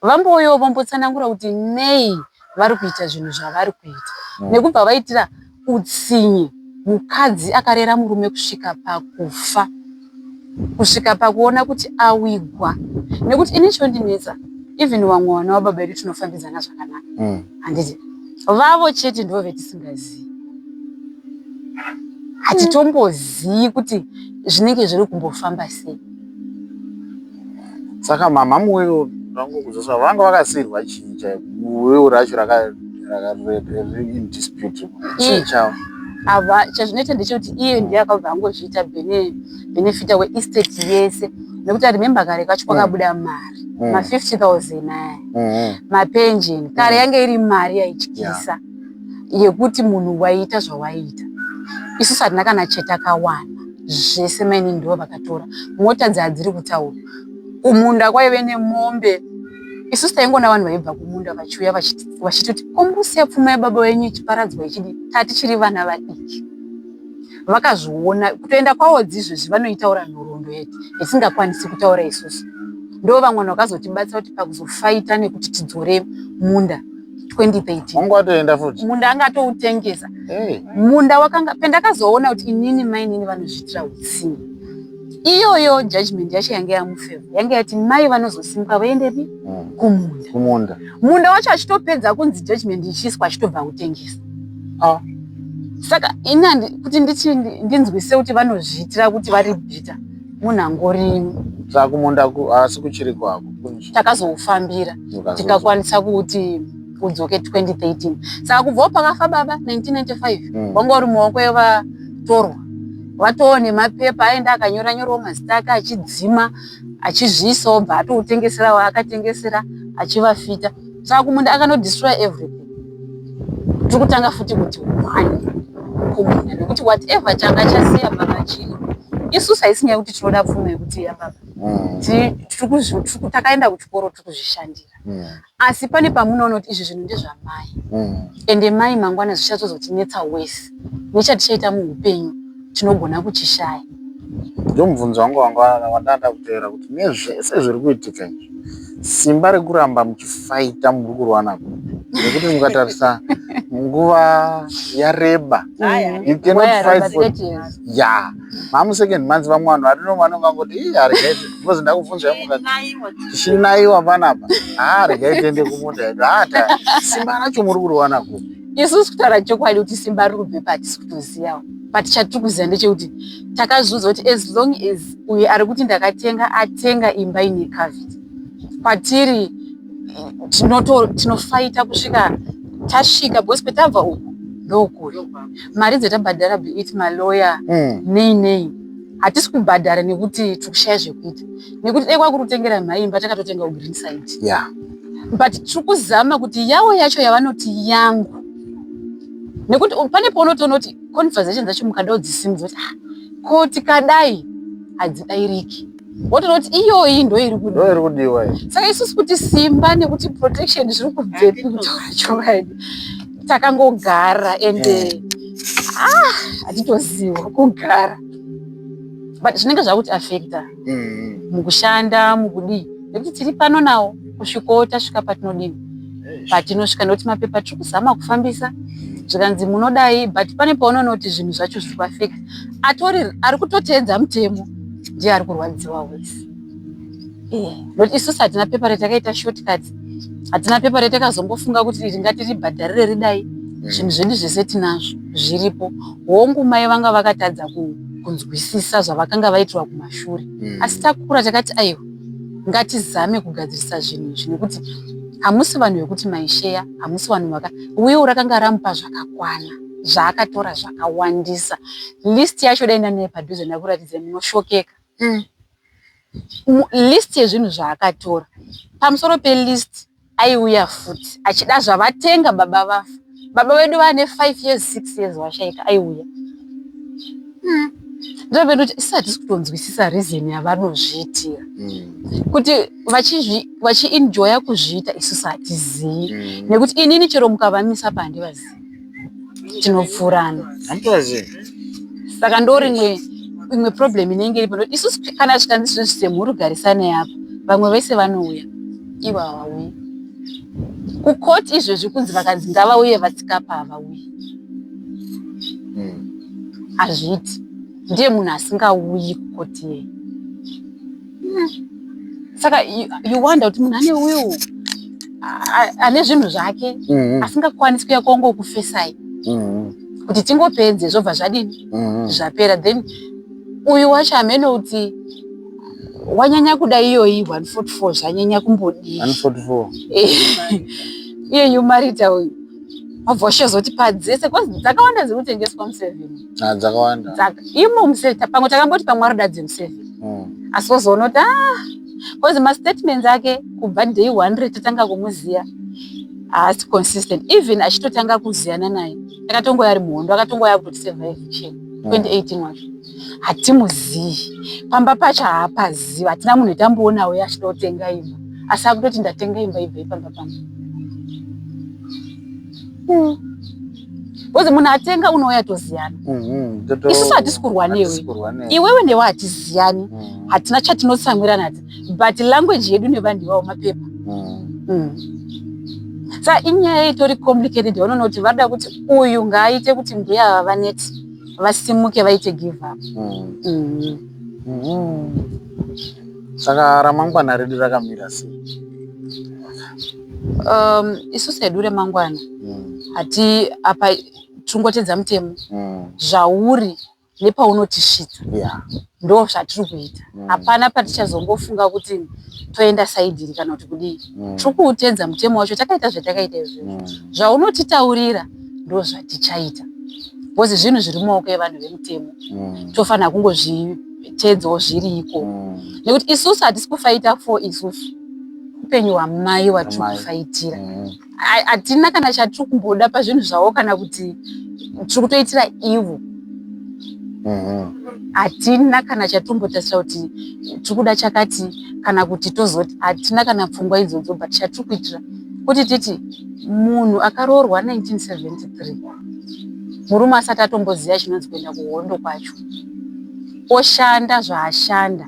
Vambouyawo vombotsanangura kuti nei vari kuita zvinhu zvavari kuita, nekubva vaitira utsinye mukadzi akarera murume kusvika pakufa, kusvika pakuona kuti awigwa. Nekuti ini chondinetsa, even vamwe vana vababa vedu tinofambidzana zvakanaka, handiti? Vavo chete ndo vetisingazivi, hatitombozii kuti zvinenge zviri kumbofamba sei. Saka mama muwill ndangokudzosa, vanga vakasiyirwa chii chaiko? Will racho riri in dispute, chii chavo? Ava chazvinoita ndechekuti iye ndiye akabva angozviita benefita weestate yese, nekuti aremember kare kacho kwakabuda mari, ma50 000 aya, mapension kare yange iri mari yaityisa yekuti munhu waiita zvawaiita. Isusu hatina kana chetakawana, zvese maini ndo vakatora. Mota dzadziri kutaura, kumunda kwaive nemombe. Isusu taingoona vanhu vaibva kumunda vachiuya vachitoti, "Komurusiya pfuma yababa wenyu ichiparadzwa ichidi?" Tatichiri vana vadiki, vakazviona kutoenda kwavo. Dzizvezvi vanoitaura nhoroondo yedu yatisingakwanisi kutaura isusu. Ndo vamwe vanhu vakazotibatsira kuti pakuzofaita nekuti tidzore munda 2013. Wangu watoenda futi. Munda anga atoutengesa. Munda wakanga pendakazoona kuti inini mainini vanozviitira utsinye. Iyoyo judgment yacho yange yamufavour, yange yati mai vanozosimuka vaendepi? Kumunda. Kumunda. Munda wacho achitopedza kunzi judgment ichiiswa, achitobva kutengesa. Saka ini kuti nditi ndinzwise kuti vanozviitira kuti vari bitter, munhu angori Saka kumunda asi kuchiri kwako? Takazoufambira, tikakwanisa kuti udzoke 2013. Saka kubvawo pakafa baba 1995, wanga uri mumaoko evatorwa, vatoo nemapepa, aenda akanyora nyorawo mazita ake, achidzima, achizviisawo, bva atoutengesera waakatengesera, achivafita. Saka kumunda akanodestroy everything. Tiri kutanga futi kuti one kumunda, nekuti whatever changa chasiya baba chiri isusu. Haisi nyaya yekuti tinoda pfuma yekuti yababa. Takaenda kuchikoro, tiri kuzvishandira, asi pane pamunoona kuti izvi zvinhu ndezvamai, ende mai mangwana zvichatozotinetsa wese, nechatichaita muupenyu tinogona kuchishaya. Ndomubvunzo wangu wanga wandanda kuteera kuti nezvese zviri kuitika izvi, simba rekuramba muchifaita muri kurwana kupi? Nekuti mukatarisa nguva yareba, you cannot fight for ya mamusecond months. Vamwe vanhu varino vanonga vangoti, "Ii, haregai," because ndakubvunzai mukati tichinaiwa panapa, "Haa, regai tiende kumunda yedu." Hata simba racho muri kuriwana kupi? Isusu kutaura chokwadi, kuti simba riri kubve patisi kutozivawo, but chatiri kuziva ndechekuti takazviudza kuti as long as uyu ari kuti ndakatenga atenga imba ine cavity kwatiri, tinofaita kusvika tasvika, because petabva uku ndokuri mari dzetabhadhara, be it maloya, nei nei, hatisi kubhadhara nekuti tiri kushaya zvekuita, nekuti dai kwakuri kutengera mhaimba, takatotenga kugreen side. But tiri kuzama kuti yavo yacho yavanoti yangu, nekuti pane paunotoona kuti conversation dzacho mukada kudzisimudza kuti, "Ah, ko tikadai?" hadzidairiki, wotoona kuti iyoyi ndo iri kudiwa. Ndo iri kudiwa iyi. Saka isusu kuti simba nekuti protection zviri kubvepi, kutaura chokwadi takangogara, ende ah, hatitoziva kugara, but zvinenge zvakuti affecta mukushanda, mukudii, nekuti tiri pano nawo kusvikawo tasvika patinodini, patinosvika, nekuti mapepa tiri kuzama kufambisa, zvikanzi munodai, but pane paunoona kuti zvinhu zvacho zviri kuaffecta atori ari kutoteedza mutemo, ndiye ari kurwadziwa wese. Nokuti isusu hatina pepa retakaita shortcut, hatina pepa retakazombofunga kuti iri ngatiribhadharire ridai. Zvinhu zvedu zvese tinazvo, zviripo. Hongu, mai vanga vakatadza kunzwisisa zvavakanga vaitirwa kumashure, asi takura takati aiwa, ngatizame kugadzirisa zvinhu izvi, nekuti hamusi vanhu vekuti maisheya, hamusi vanhu vaka will rakanga ramupa zvakakwana, zvaakatora zvakawandisa. List yacho dai ndanaye padhuze ndakuratidza, munoshokeka. List yezvinhu zvaakatora, pamusoro pelist. Aiuya futi achida zvavatenga baba vafa. Baba vedu vane 5 years, 6 years vashaika, aiuya. Ndopendo kuti isu hatisi kutonzwisisa reason yavanozviitira. Kuti vachienjoya kuzviita isusu hatizii. Nekuti inini chero mukavamisa apa handivazii. Tinopfurana. Hamutovazivi. Saka ndorimwe imwe problem inenge iripo nekuti isusu kana zvikanzi zvezvi semhuri garisanai apa, vamwe vese vanouya, ivo havauyi. Kukoti izvezvi kunzi vakanzi ngavauye vatsikapa havauyi. Hazviiti. Ndiye munhu asingauyi kukoti iyeye. Saka you wonder kuti munhu ane will, ane zvinhu zvake, asingakwanisi kuuya kongokufesai kuti tingopedze zvobva zvadini, zvapera. Then uyu wacho hameno kuti wanyanya kuda iyoyi 144 zvanyanya kumbodii. 144. Iye Marita uyu wabva wachizoti padzese cause dzakawanda dziri kutengeswa mu7. Ah, dzakawanda. Imo mu7 pamwe takamboti pamwe arikuda dzemu7. Asi wozoona kuti ah, cause mastatements ake kubva day 1 retatanga kumuziya haasi consistent. Even achitotanga kuziyana naye akatongoya ari muhondo, akatongoya kutoti survive eviction 2018 wacho hatimuzivi. Pamba pacho haapazivi, hatina munhu etamboonawo achida kutenga imba, asi akutoti ndatenga imba ibvei pamba pangu. Because munhu atenga unouya toziyana. Isusu hatisi kurwa newe, iwewe newe hatiziyani, hatina chatinotsamwirana, but language yedu nevanhu ivavo mapepa. Saka inyaya itori complicated. Vanoona kuti varida kuti uyu ngaaite kuti mbuya ava vaneti vasimuke vaite give up. Saka ramangwana redu rakamira sei? Isusu hedu remangwana hati apa tingotedza mutemo zvauri nepaunotisvitsa ndo zvatiri kuita. Hapana patichazombofunga kuti toenda side iri kana kuti kudii. Tiri kuutedza mutemo wacho, takaita zvatakaita izvozvo. Zvaunotitaurira ndo zvatichaita, because zvinhu zviri mumaoko evanhu vemutemo, tofanira kungozvitedzawo zviriko. Nekuti isusu hatisi kufaita for isusu, upenyu hwamai watiri kufaitira. Hatina kana chatiri kumboda pazvinhu zvavo kana kuti tiri kutoitira ivo. Hatina kana chatombotarisira kuti tiri kuda chakati kana kuti tozoti, hatina kana pfungwa idzodzo. But chatiri kuitira kuti titi munhu akaroorwa 1973, murume asati atomboziva chinonzi kuenda kuhondo kwacho, oshanda zvaashanda,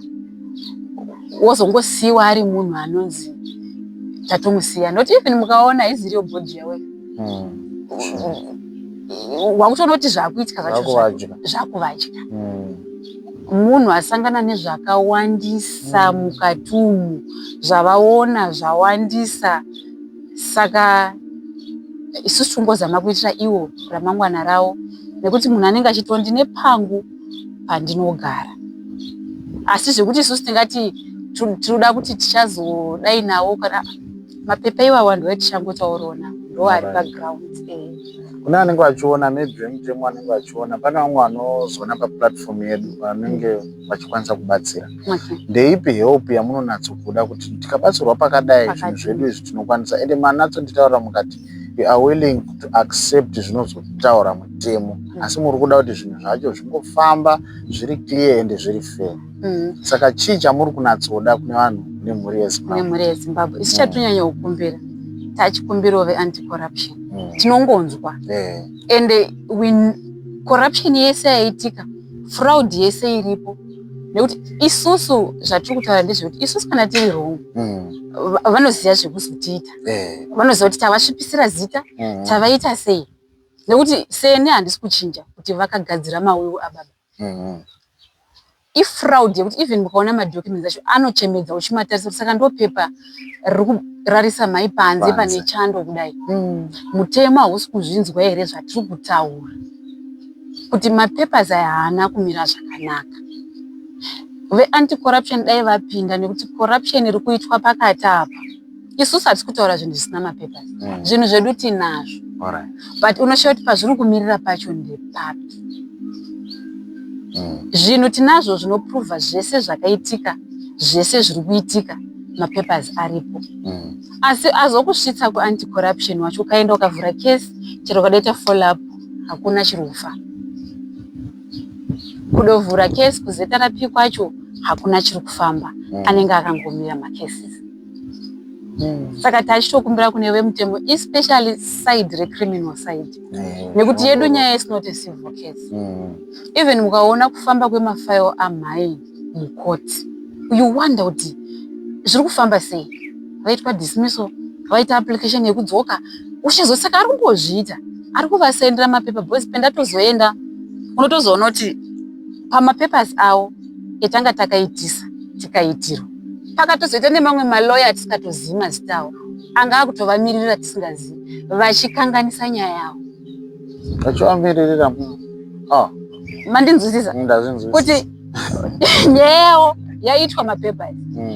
wozongosiyiwa ari munhu anonzi tatomusiya. Not even mukaona haiziriyo body yawe, wakutonoti zvakuitika zvacho zvakuvadya. Munhu asangana nezvakawandisa mukati umu, zvavaona zvawandisa. Saka isusu tongozama kuitira iwo ramangwana ravo, nekuti munhu anenge achiti ndine pangu pandinogara. Asi zvekuti isusu tingati tinoda kuti tichazodai nawo, kana mapepa iwawa ndo atichangotaurawo nawo, ndo ari paground. Kune vanenge vachiona, maybe vemutemo vanenge vachiona, pane vamwe vanozoona paplatform yedu vanenge vachikwanisa kubatsira. Ndeipi help yamunonatsokuda kuti tikabatsirwa pakadai zvinhu zvedu izvi tinokwanisa? Ende manatsonditaurira mukati you are willing to accept zvinozotaura mutemo, asi muri kuda kuti zvinhu zvacho zvingofamba zviri clear ende zviri fair. Saka chii chamuri kunatsoda kune vanhu nemhuri yeZimbabwe? Nemhuri yeZimbabwe, isu chatonyanya kukumbira, tachikumbirawo veanti-corruption. Tinongonzwa ende corruption yese yaitika, fraud yese iripo, nekuti isusu zvatiri kutaura ndezvekuti isusu kana tiri wrong, vanoziva zvekuzotiita. Vanoziva kuti tavasvipisira zita, tavaita sei, nekuti seni handisi kuchinja kuti vakagadzira mawill ababa. Ifraud yekuti even mukaona madocuments acho anochemedza uchimatarisa kuti saka ndo pepa riri kurarisa mai panze pane chando kudai. Mutemo hausi kuzvinzwa here zvatiri kutaura kuti mapapers aya haana kumira zvakanaka? Veanti-corruption dai vapinda, nekuti corruption iri kuitwa pakati apa. Isusu hatisi kutaura zvinhu zvisina mapapers. Zvinhu zvedu tinazvo, but unoshaura kuti pazviri kumirira pacho ndepapi. Zvinhu tinazvo zvinoprova zvese zvakaitika, zvese zviri kuitika. Mapapers aripo, asi azokusvitsa kuanti-corruption wacho, ukaenda ukavhura case, chero ukadaita follow up, hakuna chiri kufa. Kudovhura case kuZRP kwacho, hakuna chiri kufamba. Anenge akangomira macases. Saka tachitokumbira kune vemutemo, especially side recriminal side, nekuti yedu nyaya is not a civil case. Even mukaona kufamba kwemafairo amhai mukoti, you wonder kuti zviri kufamba sei. Vaitwa dismissal, vaita application yekudzoka, uchizosaka ari kumbozviita, ari kuvasendera mapepa, because pendatozoenda unotozoona kuti pamapapers avo etanga takaitisa, tikaitirwa, pakatozoita nemamwe maloya atisingatozivi mazita avo, anga akutovamiririra tisingazivi, vachikanganisa nyaya yavo. Vachivamiririra, ah. Mandinzwisisa? Ndazvinzwisisa. Kuti nyaya yavo yaitwa mapapers,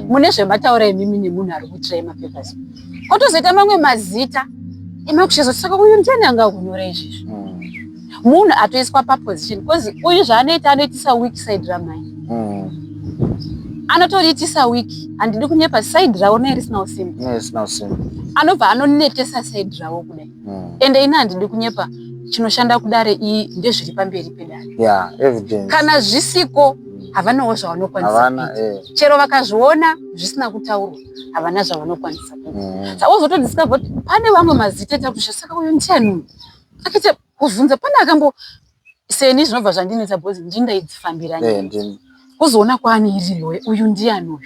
mune zvemataura imimi nemunhu ari kuitirai mapapers, kwotozoita mamwe mazita emakushezo. Saka uyu ndiani anga kunyora izvizvi? Munhu atoiswa paposition, because uyu zvaanoita, anoitisa weak side ramai. Anotoriitisa weak, handidi kunyepa, side ravo nei risina usimba. Nerisina usimba. Anobva anonetesa side ravo kudai. Ende ini handidi kunyepa, chinoshanda kudare iyi ndezviri pamberi pedare. Yeah, evidence. Kana zvisiko, havanawo zvavanokwanisa Havana. kuita. Chero vakazviona zvisina kutaurwa, havana zvavanokwanisa kuita. Saka wozotodiscover kuti pane vamwe mazita etakuti, saka uyu ndiani uyu akaita kuvhunza? Pane akambo seni, zvinobva zvandinetsa because ndindaidzifambira nyaya. Kuzoona kwaane iri loya, uyu ndiani uyu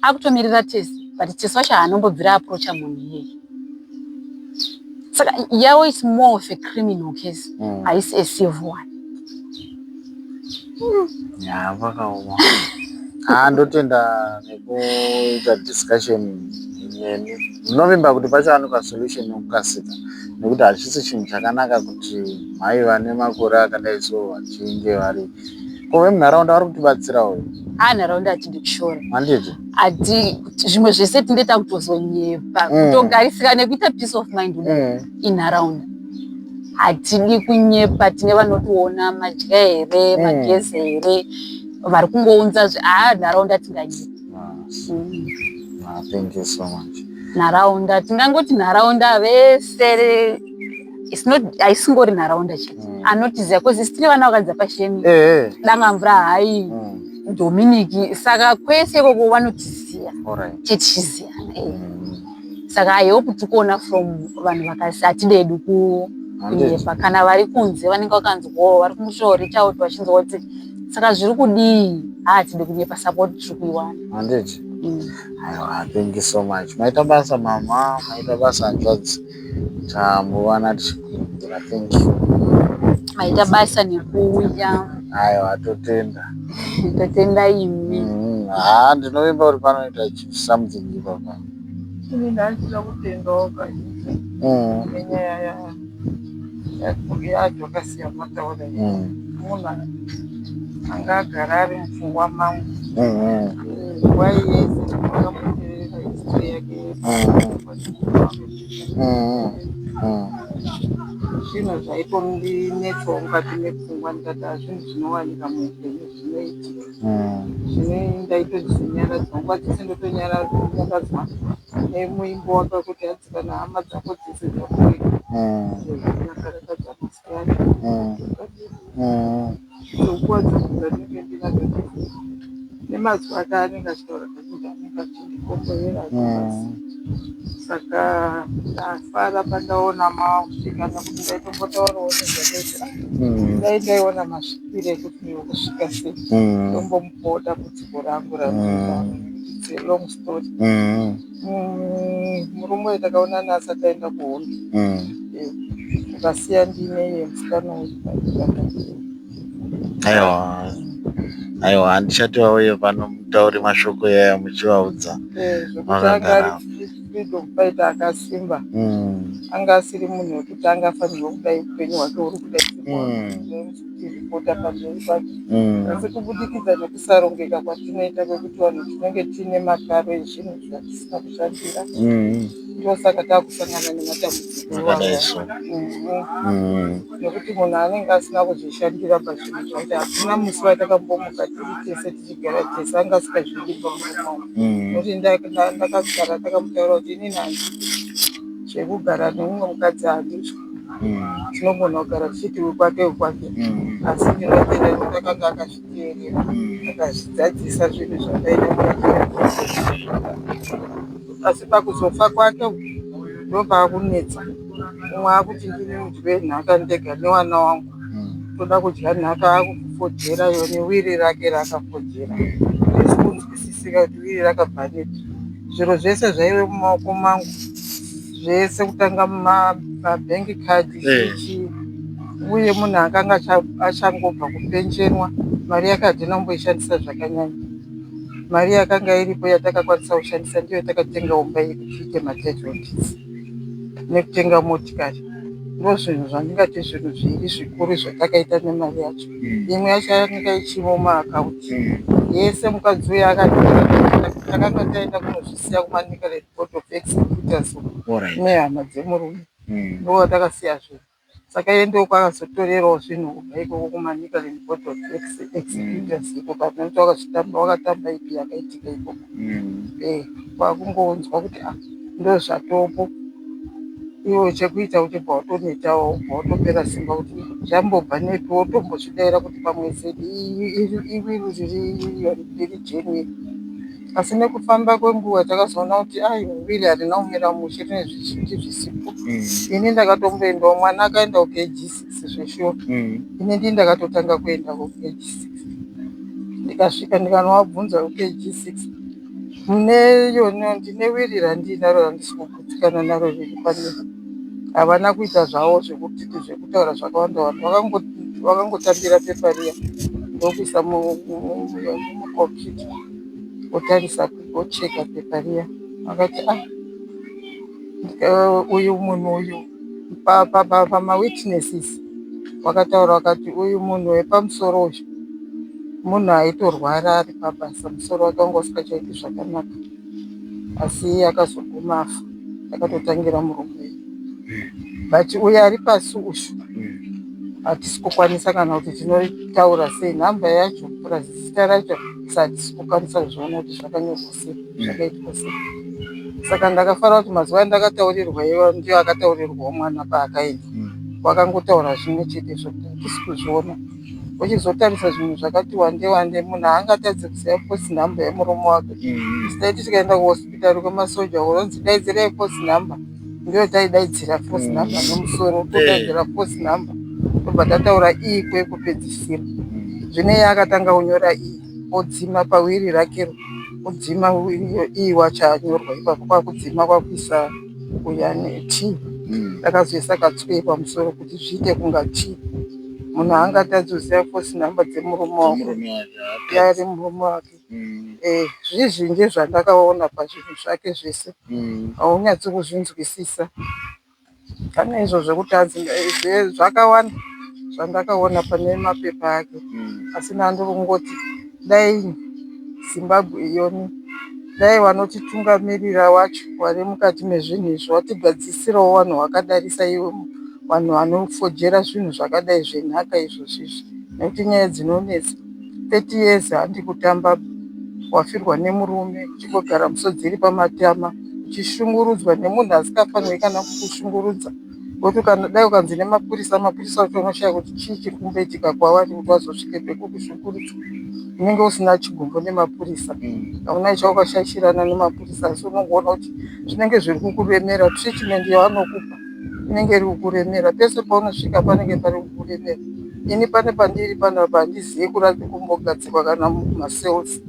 akutomirira tesi, but tesi wacho haanombobvira approacha munhu iyeye. Saka yavo is more of a criminal case, haisi a civil one. Ya, vakaoma. Ah, ndotenda nekuita discussion neni. Ndinovimba kuti pachawanikwa solution nekukasika, nekuti hachisi chinhu chakanaka kuti mhai vane makore akadai so vachinge vari ko vemunharaunda vari kutibatsirawo. A, nharaunda hatidi kushora. Handiti? Hati zvimwe zvese tinde takutozonyepa. Kutogarisika nekuita peace of mind inharaunda. Hatidi kunyepa, tine vanotiona madya here, magezi here, vari kungounza haa, nharaunda tinganyepa. Ah, thank you so much. Nharaunda tingangoti nharaunda vese, it's not, haisingori nharaunda chete. Anotiziva cause isu tine vana vakadzidza pashemi, Dangamvura Hai, Dominiki, saka kwese ikoko vanotiziva. Techiziyana. Saka I hope tikuona from vanhu vakasi, hatidi hedu kunyepa. Kana vari kunze vanenge vakanzwawo, vari kungosvikawo reach out vachinzwa kuti saka zviri kudii. Hatidi kunyepa, support tiri kuiwana. Handiti? Aiwa, thank you so much. Maita basa mama, maita basa hanzvadzi. Tambovana tichikurukura. Thank you. Maita basa nekuuya. Aiwa, totenda. Totenda imi. Haa, ndinovimba kuti panoita something ipapa. Ini ndandida kutendawo kazhinji nenyaya yaJokasiya mataura. Munhu anga agara ari mupfungwa mangu nguva yese, ndakamuteerera history yake. Zvinhu zvaitondinetsawo mukati mepfungwa, ndikati hazvinhu zvinowanika muupenyu, zvinoitika. Zvino ndaitodzinyaradzwa nguva dzese, ndotonyaradzwa nemuimbo wake wekuti hanzi kana hama dzako dzese dzakurega, dzakarakadza masikati, nguva dzangu dzandinenge ndinadzo nemazwi ake anenge achitaura kazhinji, anenge achindikomborera. Saka ndafara pandaona masvika, nekuti ndaitombotaurawo nezvake kuti dai ndaiona masvikiro ekuti ndiri sei, ndombomupawo dambudziko rangu randinaro, nekuti it's a long story. Murume uyu takaonana asati aenda kuhondo, akasiya ndiine iye musikana uyu. Aiwa, aiwa, handichati vauye pano mutauri mashoko yaya muchivaudza. Zvekuti anga ari freedom fighter akasimba, anga asiri munhu wekuti angafanirwa kudai upenyu hwake huri kudai. kutoripota pamberi pacho. Asi kubudikidza nekusarongeka kwatinoita kwekuti vanhu tinenge tiine makaro ezvinhu zvatisina kushandira, ndosaka takusangana nematambudziko Akadai iwawa. so. Nekuti munhu anenge asina kuzvishandira pazvinhu zvake. Hakuna musi watakambomuka tiri tese tichigara tese, anga asingazvidi pamurume wangu. Nokuti ndakagara ndakamutaura kuti inini handidi zvekugara nemumwe mukadzi, handizvo. Tinogona kugara tichiti wekwake wekwake, asi ndinotenda nekuti akanga akazviteerera, akazvidzadzisa zvinhu zvandaida. Asi pakuzofa kwake ndopaakunetsa. Umwe akuti ndini mudyi wenhaka ndega newana wangu, toda kudya nhaka. Akufojera iyo newiri rake raakafojera, hazvisi kunzwisisika kuti wiri rakabva nepi. Zviro zvese zvaive mumaoko mangu zvese, kutanga mabhengi kadhi, chichi. Uye munhu akanga achangobva kupenjenwa, mari yake hatina kumboishandisa zvakanyanya. Mari yakanga iripo yatakakwanisa kushandisa ndiyo yatakatenga imba iyi kuti iite matitle deeds nekutenga motikari. Ndo zvinhu zvandingati zvinhu zviri zvikuru zvatakaita nemari yacho. Imwe yacho yakanga ichimo mumaakaunti yese. Mukadzi uyu takanga taenda kunozvisiya kuManicaland Board of Executors nehama dzemurume, ndovatakasiya zvinhu. Saka iye ndokwakazotorerawo zvinhu kubva ikoko kuManicaland Board of Executors ikoko. Nekuti wakazvitamba, wakatamba ipi yakaitika ikoko. Kwakungonzwa kuti ah, ndo zvatopo. Iwo chekuita uchibva watonetawo, ubva watopera simba kuti zvambobva nepi. Wotombozvidaira kuti pamwe zedi iwiri riri genuine. Asi nekufamba kwenguva takazoona kuti aiwa, wiri harina kumira mushe, rine zvizhinji zvisipo. Ini ndakatomboendawo, mwana akaenda kuKG 6 zveshuwa. Ini ndii ndakatotanga kuenda kuKG 6. Ndikasvika ndikanovabvunza kuKG 6, mune yoni ndine wiri randinaro randisi kugutsikana naro riri pane. Havana kuita zvavo zvekuti zvekutaura zvakawanda wanda, vakangotambira pepa riya ndokuisa mukombiyuta, votarisa, vocheka pepa riya. Vakati ah, uyu munhu uyu pamawitnesses vakataura vakati uyu munhu wepamusoro uyu munhu aitorwara ari pabasa, musoro wake wanga usingachaiti zvakanaka, asi iye akazoguma afa akatotangira murume uyu. But uyu ari pasi uyu hatisi kukwanisa kana kuti tinotaura sei nhamba yacho plus zita racho, hatisi kukwanisa kuzviona kuti zvakanyorwa sei, zvakaitwa sei. Saka ndakafara kuti mazuva andakataurirwa iwo ndiyo akataurirwawo mwana paakaenda, wakangotaura zvimwe chete zvokuti hatisi kuzviona. Uchizotarisa zvinhu zvakati wande wande, munhu haangatadzi kuziva force number yemurume wake. Taiti tikaenda kuhospitari kwemasoja, unonzi daidzirai force number, ndiyo taidaidzira force number nemusoro, todaidzira force number, tobva tataura ii kwekupedzisira. Zvino iye akatanga kunyora ii, odzima pawiri rakero, odzima ii wacho anyorwa ipapo, kwakudzima kwakuisa uya T. Akazoisa katswee pamusoro kuti zviite kunga T. Munhu haangatadzi kuziva force number dzemurume wake, yari murume wake. Zvizhinji zvandakaona pazvinhu zvake zvese haunyatsi kuzvinzwisisa. Pane izvo zvekuti hanzi zvakawanda zvandakaona pane mapepa ake, asi ndandiri kungoti dai Zimbabwe iyoni, dai vanotitungamirira wacho vari mukati mezvinhu izvi vatigadzisirawo vanhu vakadarisa ivo, vanhu vanofojera zvinhu zvakadai zvenhaka izvozvizvi, nekuti nyaya dzinonetsa. 30 years handi kutamba. Wafirwa nemurume, uchingogara musodzi iri pamatama, uchishungurudzwa nemunhu asingafanirwi kana kukushungurudza. Woti kana dai ukanzi nemapurisa, mapurisa acho unoshaya kuti chii chiri kumboitika kwavari kuti vazosvike pekukushungurudza. Unenge usina chigumbu nemapurisa, hauna chawakashaishirana nemapurisa, asi unongoona kuti zvinenge zviri kukuremera. Treatment yavanokupa inenge iri kukuremera. Pese paunosvika panenge pari kukuremera. Ini pane pandiri panapa handizivi kumbogadzikwa kana mumacells,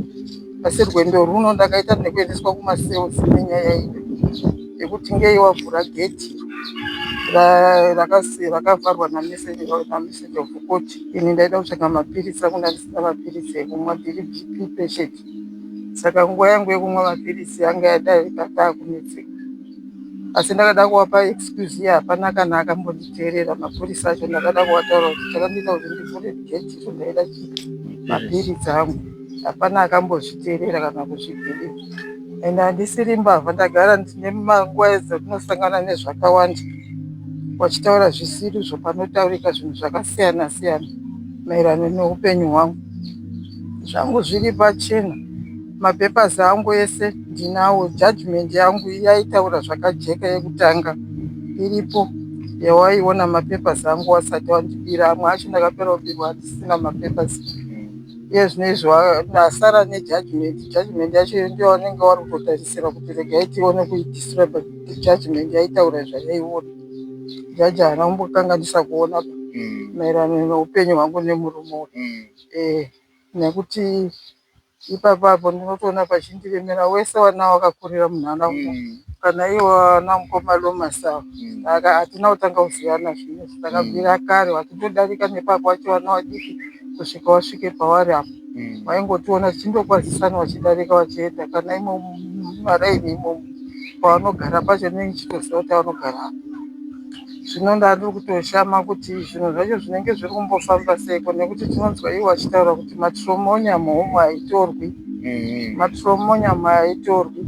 asi rwendo runo ndakaita nekuendeswa kumacells nenyaya iyi yekuti ngei wavhura gedhi rakavharwa namessenger of court. Ini ndaida kutsvaga mapirisi angu, ndandisina mapirisi ekumwa, ndiri BP patient. Saka nguva yangu yekumwa mapirisi yanga yadarika, taakunetseka. Asi ndakada kuvapa excuse iye hapana kana akambonditeerera. Mapurisa acho ndakada kuvataura kuti chakandiita kuti ndivhure gate iro ndaida chii mapiritsi angu. Hapana akambozviteerera kana kuzvibhilivha. And handisiri mbavha ndagara ndine manguva dzatinosangana nezvakawanda vachitaura zvisirizvo panotaurika zvinhu zvakasiyana siyana maererano neupenyu hwangu. Zvangu zviri pachena. Mapapers angu ese ndinawo. Judgement yangu yaitaura zvakajeka yekutanga iripo yawaiona mapapers angu wasati wandibira. Amwe acho ndakapera kubirwa handisina mapapers. Iye zvino izvi ndasara nejudgement. Judgement yacho ndiyo vanenge vari kutotarisira kuti regai tione kuidestroy but judgement yaitaura zvayaiona. Jaji haana kumbokanganisa kuona maererano neupenyu hwangu nemurume uyu. Nekuti ipapapo ndinotoona pachindiremera wese wana wakakurira munharaunda kana iwo wana mukoma Lomas ava hatina kutanga kuzivana zvinezvi takabvira kare vachitodarika nepapo vachiwana vadiki kusvika wasvike pavari apa vaingotiona tichindokwazisana vachidarika vachienda kana imo mumaraini imomo pavanogara pacho ndinenge ndichitoziva kuti vanogara apa. Zvino ndandiri kutoshama kuti zvinhu zvacho zvinenge zviri kumbofamba seiko nekuti tinonzwa ivo vachitaura kuti matromonyam home haitorwi. Matromonyam haitorwi.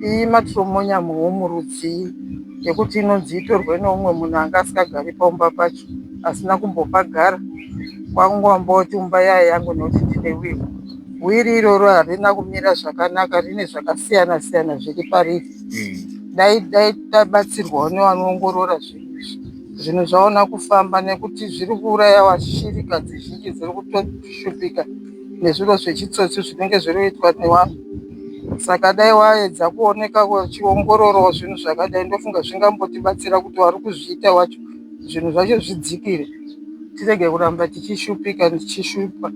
Iyi matromonyam home rudzii yekuti inonzi itorwe neumwe munhu anga asingagari paumba pacho asina kumbopagara. Kwangwamboti umba yaya yangu nekuti ndine wiri. Wiri iroro harina kumira zvakanaka rine zvakasiyana siyana zviri pariri. Dai dai tabatsirwawo nevanoongorora zvinhu izvi zvinhu zvaona kufamba nekuti zviri kuuraya vashirikadzi zhinji dziri kutoshupika nezviro zvechitsotsi zvinenge zviri kuitwa nevanhu. Saka dai waedza kuoneka vachiongororawo zvinhu zvakadai ndofunga zvingambotibatsira kuti vari kuzviita wacho zvinhu zvacho zvidzikire tirege kuramba tichishupika tichishupa.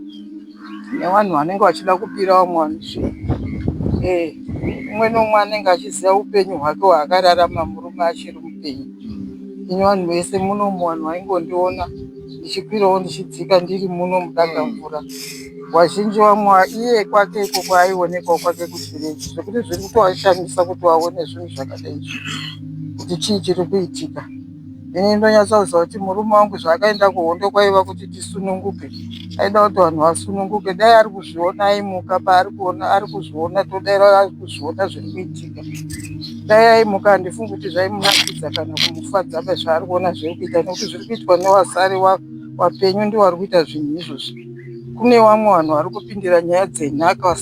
Nevanhu vanenge vachida kubira vamwe vanhu zvinhu. Umwe neumwe anenge achiziva upenyu hwake hwaakararama murume achiri mupenyu. Ini vanhu vese munomu vanhu vaingondiona ndichikwirawo ndichidzika ndiri muno muDangamvura. Vazhinji vamwe iye kwake ikoko aionekwawo kwake kuchiredzi zvekuti zviri kutovashamisa kuti vaone zvinhu zvakadai izvi kuti chii chiri kuitika. Ini ndonyatsa kuziva kuti murume wangu zvaakaenda kuhondo kwaiva kuti tisununguke. Aida kuti vanhu vasununguke. Dai ari kuzviona aimuka paari kuona ari kuzviona todaira ari kuzviona zviri kuitika. Dai aimuka handifungi kuti zvaimunakidza kana kumufadza zvaari kuona zviri kuita nekuti zviri kuitwa newasari wapenyu ndiwo vari kuita zvinhu izvozvi. Kune vamwe vanhu vari kupindira nyaya dzenhaka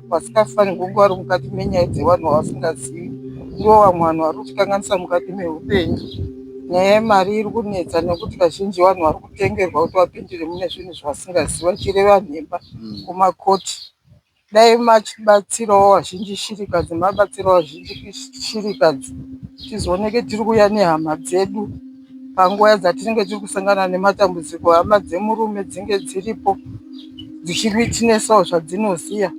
vasingafanirwi kunge vari mukati menyaya dzevanhu vavasingazivi. Ndivo vamwe vanhu vari kutikanganisa mukati meupenyu. Nyaya yemari iri kunetsa nekuti kazhinji vanhu vari kutengerwa kuti vapindire mune zvinhu zvavasingazivi vachireva nhema kumakoti. Dai machibatsirawo vazhinji shirikadzi mabatsirawo vazhinji shirikadzi tizooneke tiri kuuya nehama dzedu panguva dzatinenge tiri kusangana nematambudziko hama dzemurume dzinge dziripo dzichitinesawo zvadzinoziva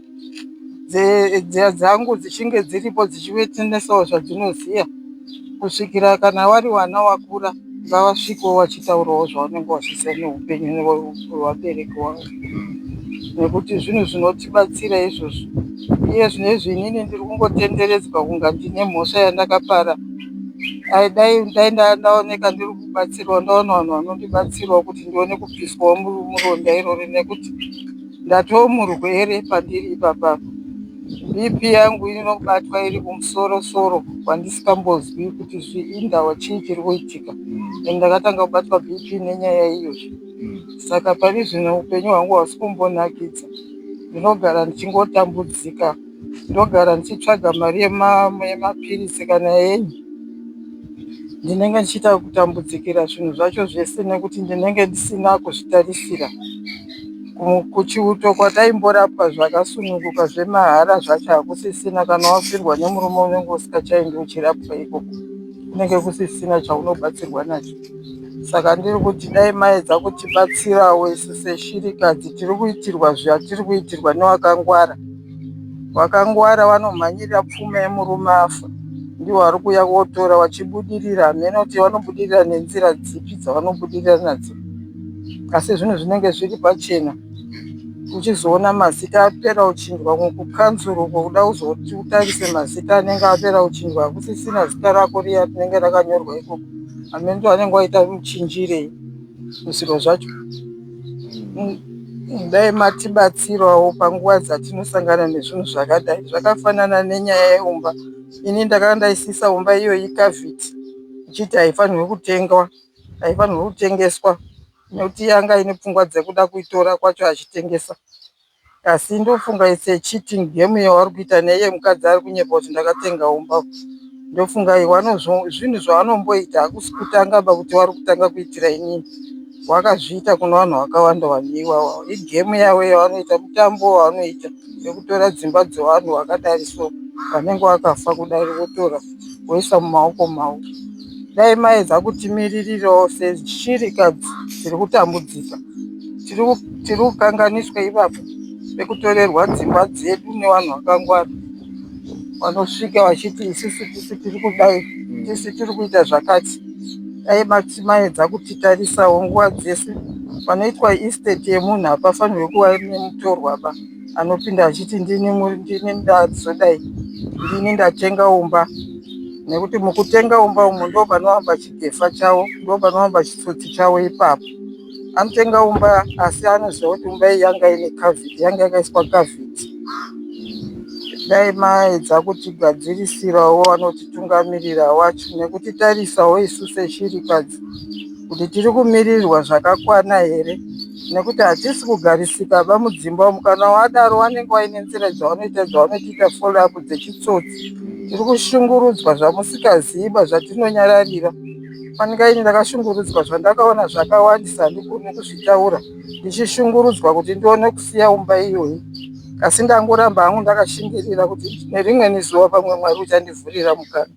dzangu dzichinge dziripo dzichitinesawo zvadzinoziva kusvikira kana wari wana wakura ngavasvikewo vachitaurawo zvavanenge vachiziva neupenyu hwevabereki vavo nekuti zvinhu zvinotibatsira izvozvo. Iye zvinezvi inini ndiri kungotenderedzwa kunga ndine mhosva yandakapara. Dai dai ndaoneka ndiri kubatsirwa ndaona vanhu vanondibatsirawo kuti ndione kubviswawo muronda irori nekuti ndatoo murwere pandiri ipapa. BP yangu inobatwa iri kumusoro soro kwandisingambozwi kuti indawa chii chiri kuitika. And ndakatanga kubatwa BP nenyaya iyoyi. Saka pari zvino upenyu hwangu hausi kumbonakidza. Ndinogara ndichingotambudzika. Ndogara ndichitsvaga mari yemapiritsi kana yenyi. Ndinenge ndichiita kutambudzikira zvinhu zvacho zvese nekuti ndinenge ndisina kuzvitarisira. Kuchiuto kwataimborapwa zvakasununguka zvemahara zvacho hakusisina kana wafirwa nemurume unenge usikachaendi uchirapwa ikoko. Kunenge kusisina chaunobatsirwa nacho. Saka ndiri kuti dai maedza kutibatsirawo isu seshirikadzi tiri kuitirwa zvatiri kuitirwa newakangwara. Vakangwara vanomhanyirira pfuma yemurume afa ndivo vari kuuya kotora vachibudirira hameno kuti vanobudirira nenzira dzipi dzavanobudirira nadzo asi zvinhu zvinenge zviri pachena. Uchizoona mazita apera kuchinjwa kukanzuru uko kuda kuzoti utarise mazita anenge apera kuchinjwa hakusisina zita rako riya rinenge rakanyorwa ikoko. Hameno vanenge vaita muchinjirei muzviro zvacho. Dai matibatsirawo panguva dzatinosangana nezvinhu zvakadai. Zvakafanana nenyaya yeumba. Ini ndakanga ndaisisa umba iyoyi kavhiti ichiti haifanirwi kutengwa, haifanirwi kutengeswa nekuti yanga ine pfungwa dzekuda kuitora kwacho achitengesa. Asi ndofunga it's a cheating game yavari kuita neiye mukadzi ari kunyepa kuti ndakatenga umba. Ndofunga zvinhu zvavanomboita hakusi kutanga ba kuti vari kutanga kuitira inini. Wakazviita kune vanhu vakawanda vanhu ivava. Igame yavo yavanoita, mutambo wavanoita wekutora dzimba dzevanhu vakadai so vanenge vakafa kudai votora voisa mumaoko mavo. Dai maedza kutimiririrawo seshirikadzi dziri kutambudzika. Tiri kukanganiswa ipapo pekutorerwa dzimba dzedu nevanhu vakangwara vanosvika vachiti isusu tisu tiri kudai, tisu tiri kuita zvakati. Dai maedza kutitarisawo nguva dzese. Panoitwa estate yemunhu hapafanirwi kuva nemutorwa ba anopinda achiti ndini ndazodai, ndini ndatenga umba. Nekuti mukutenga umba umu ndopanovamba chigefa chavo, ndopanovamba chitsotsi chavo ipapo. Anotenga umba asi anoziva kuti umba iyi yanga ine kavhiti, yanga yakaiswa kavhiti. Dai maedza kutigadzirisirawo vanotitungamirira wacho nekutitarisawo isu seshirikadzi kuti tiri kumirirwa zvakakwana here nekuti hatisi kugarisika ba mudzimba umu. Kana wadaro vanenge vaine nzira dzavanoita dzavanotiita follow up dzechitsotsi. Tiri kushungurudzwa zvamusikazivi zvatinonyararira. Fanika ini ndakashungurudzwa zvandakaona zvakawandisa handigoni kuzvitaura ndichishungurudzwa kuti ndione kusiya umba iyoyi. Asi ndangoramba hangu ndakashingirira kuti nerimweni zuva pamwe Mwari uchandivhurira mukana.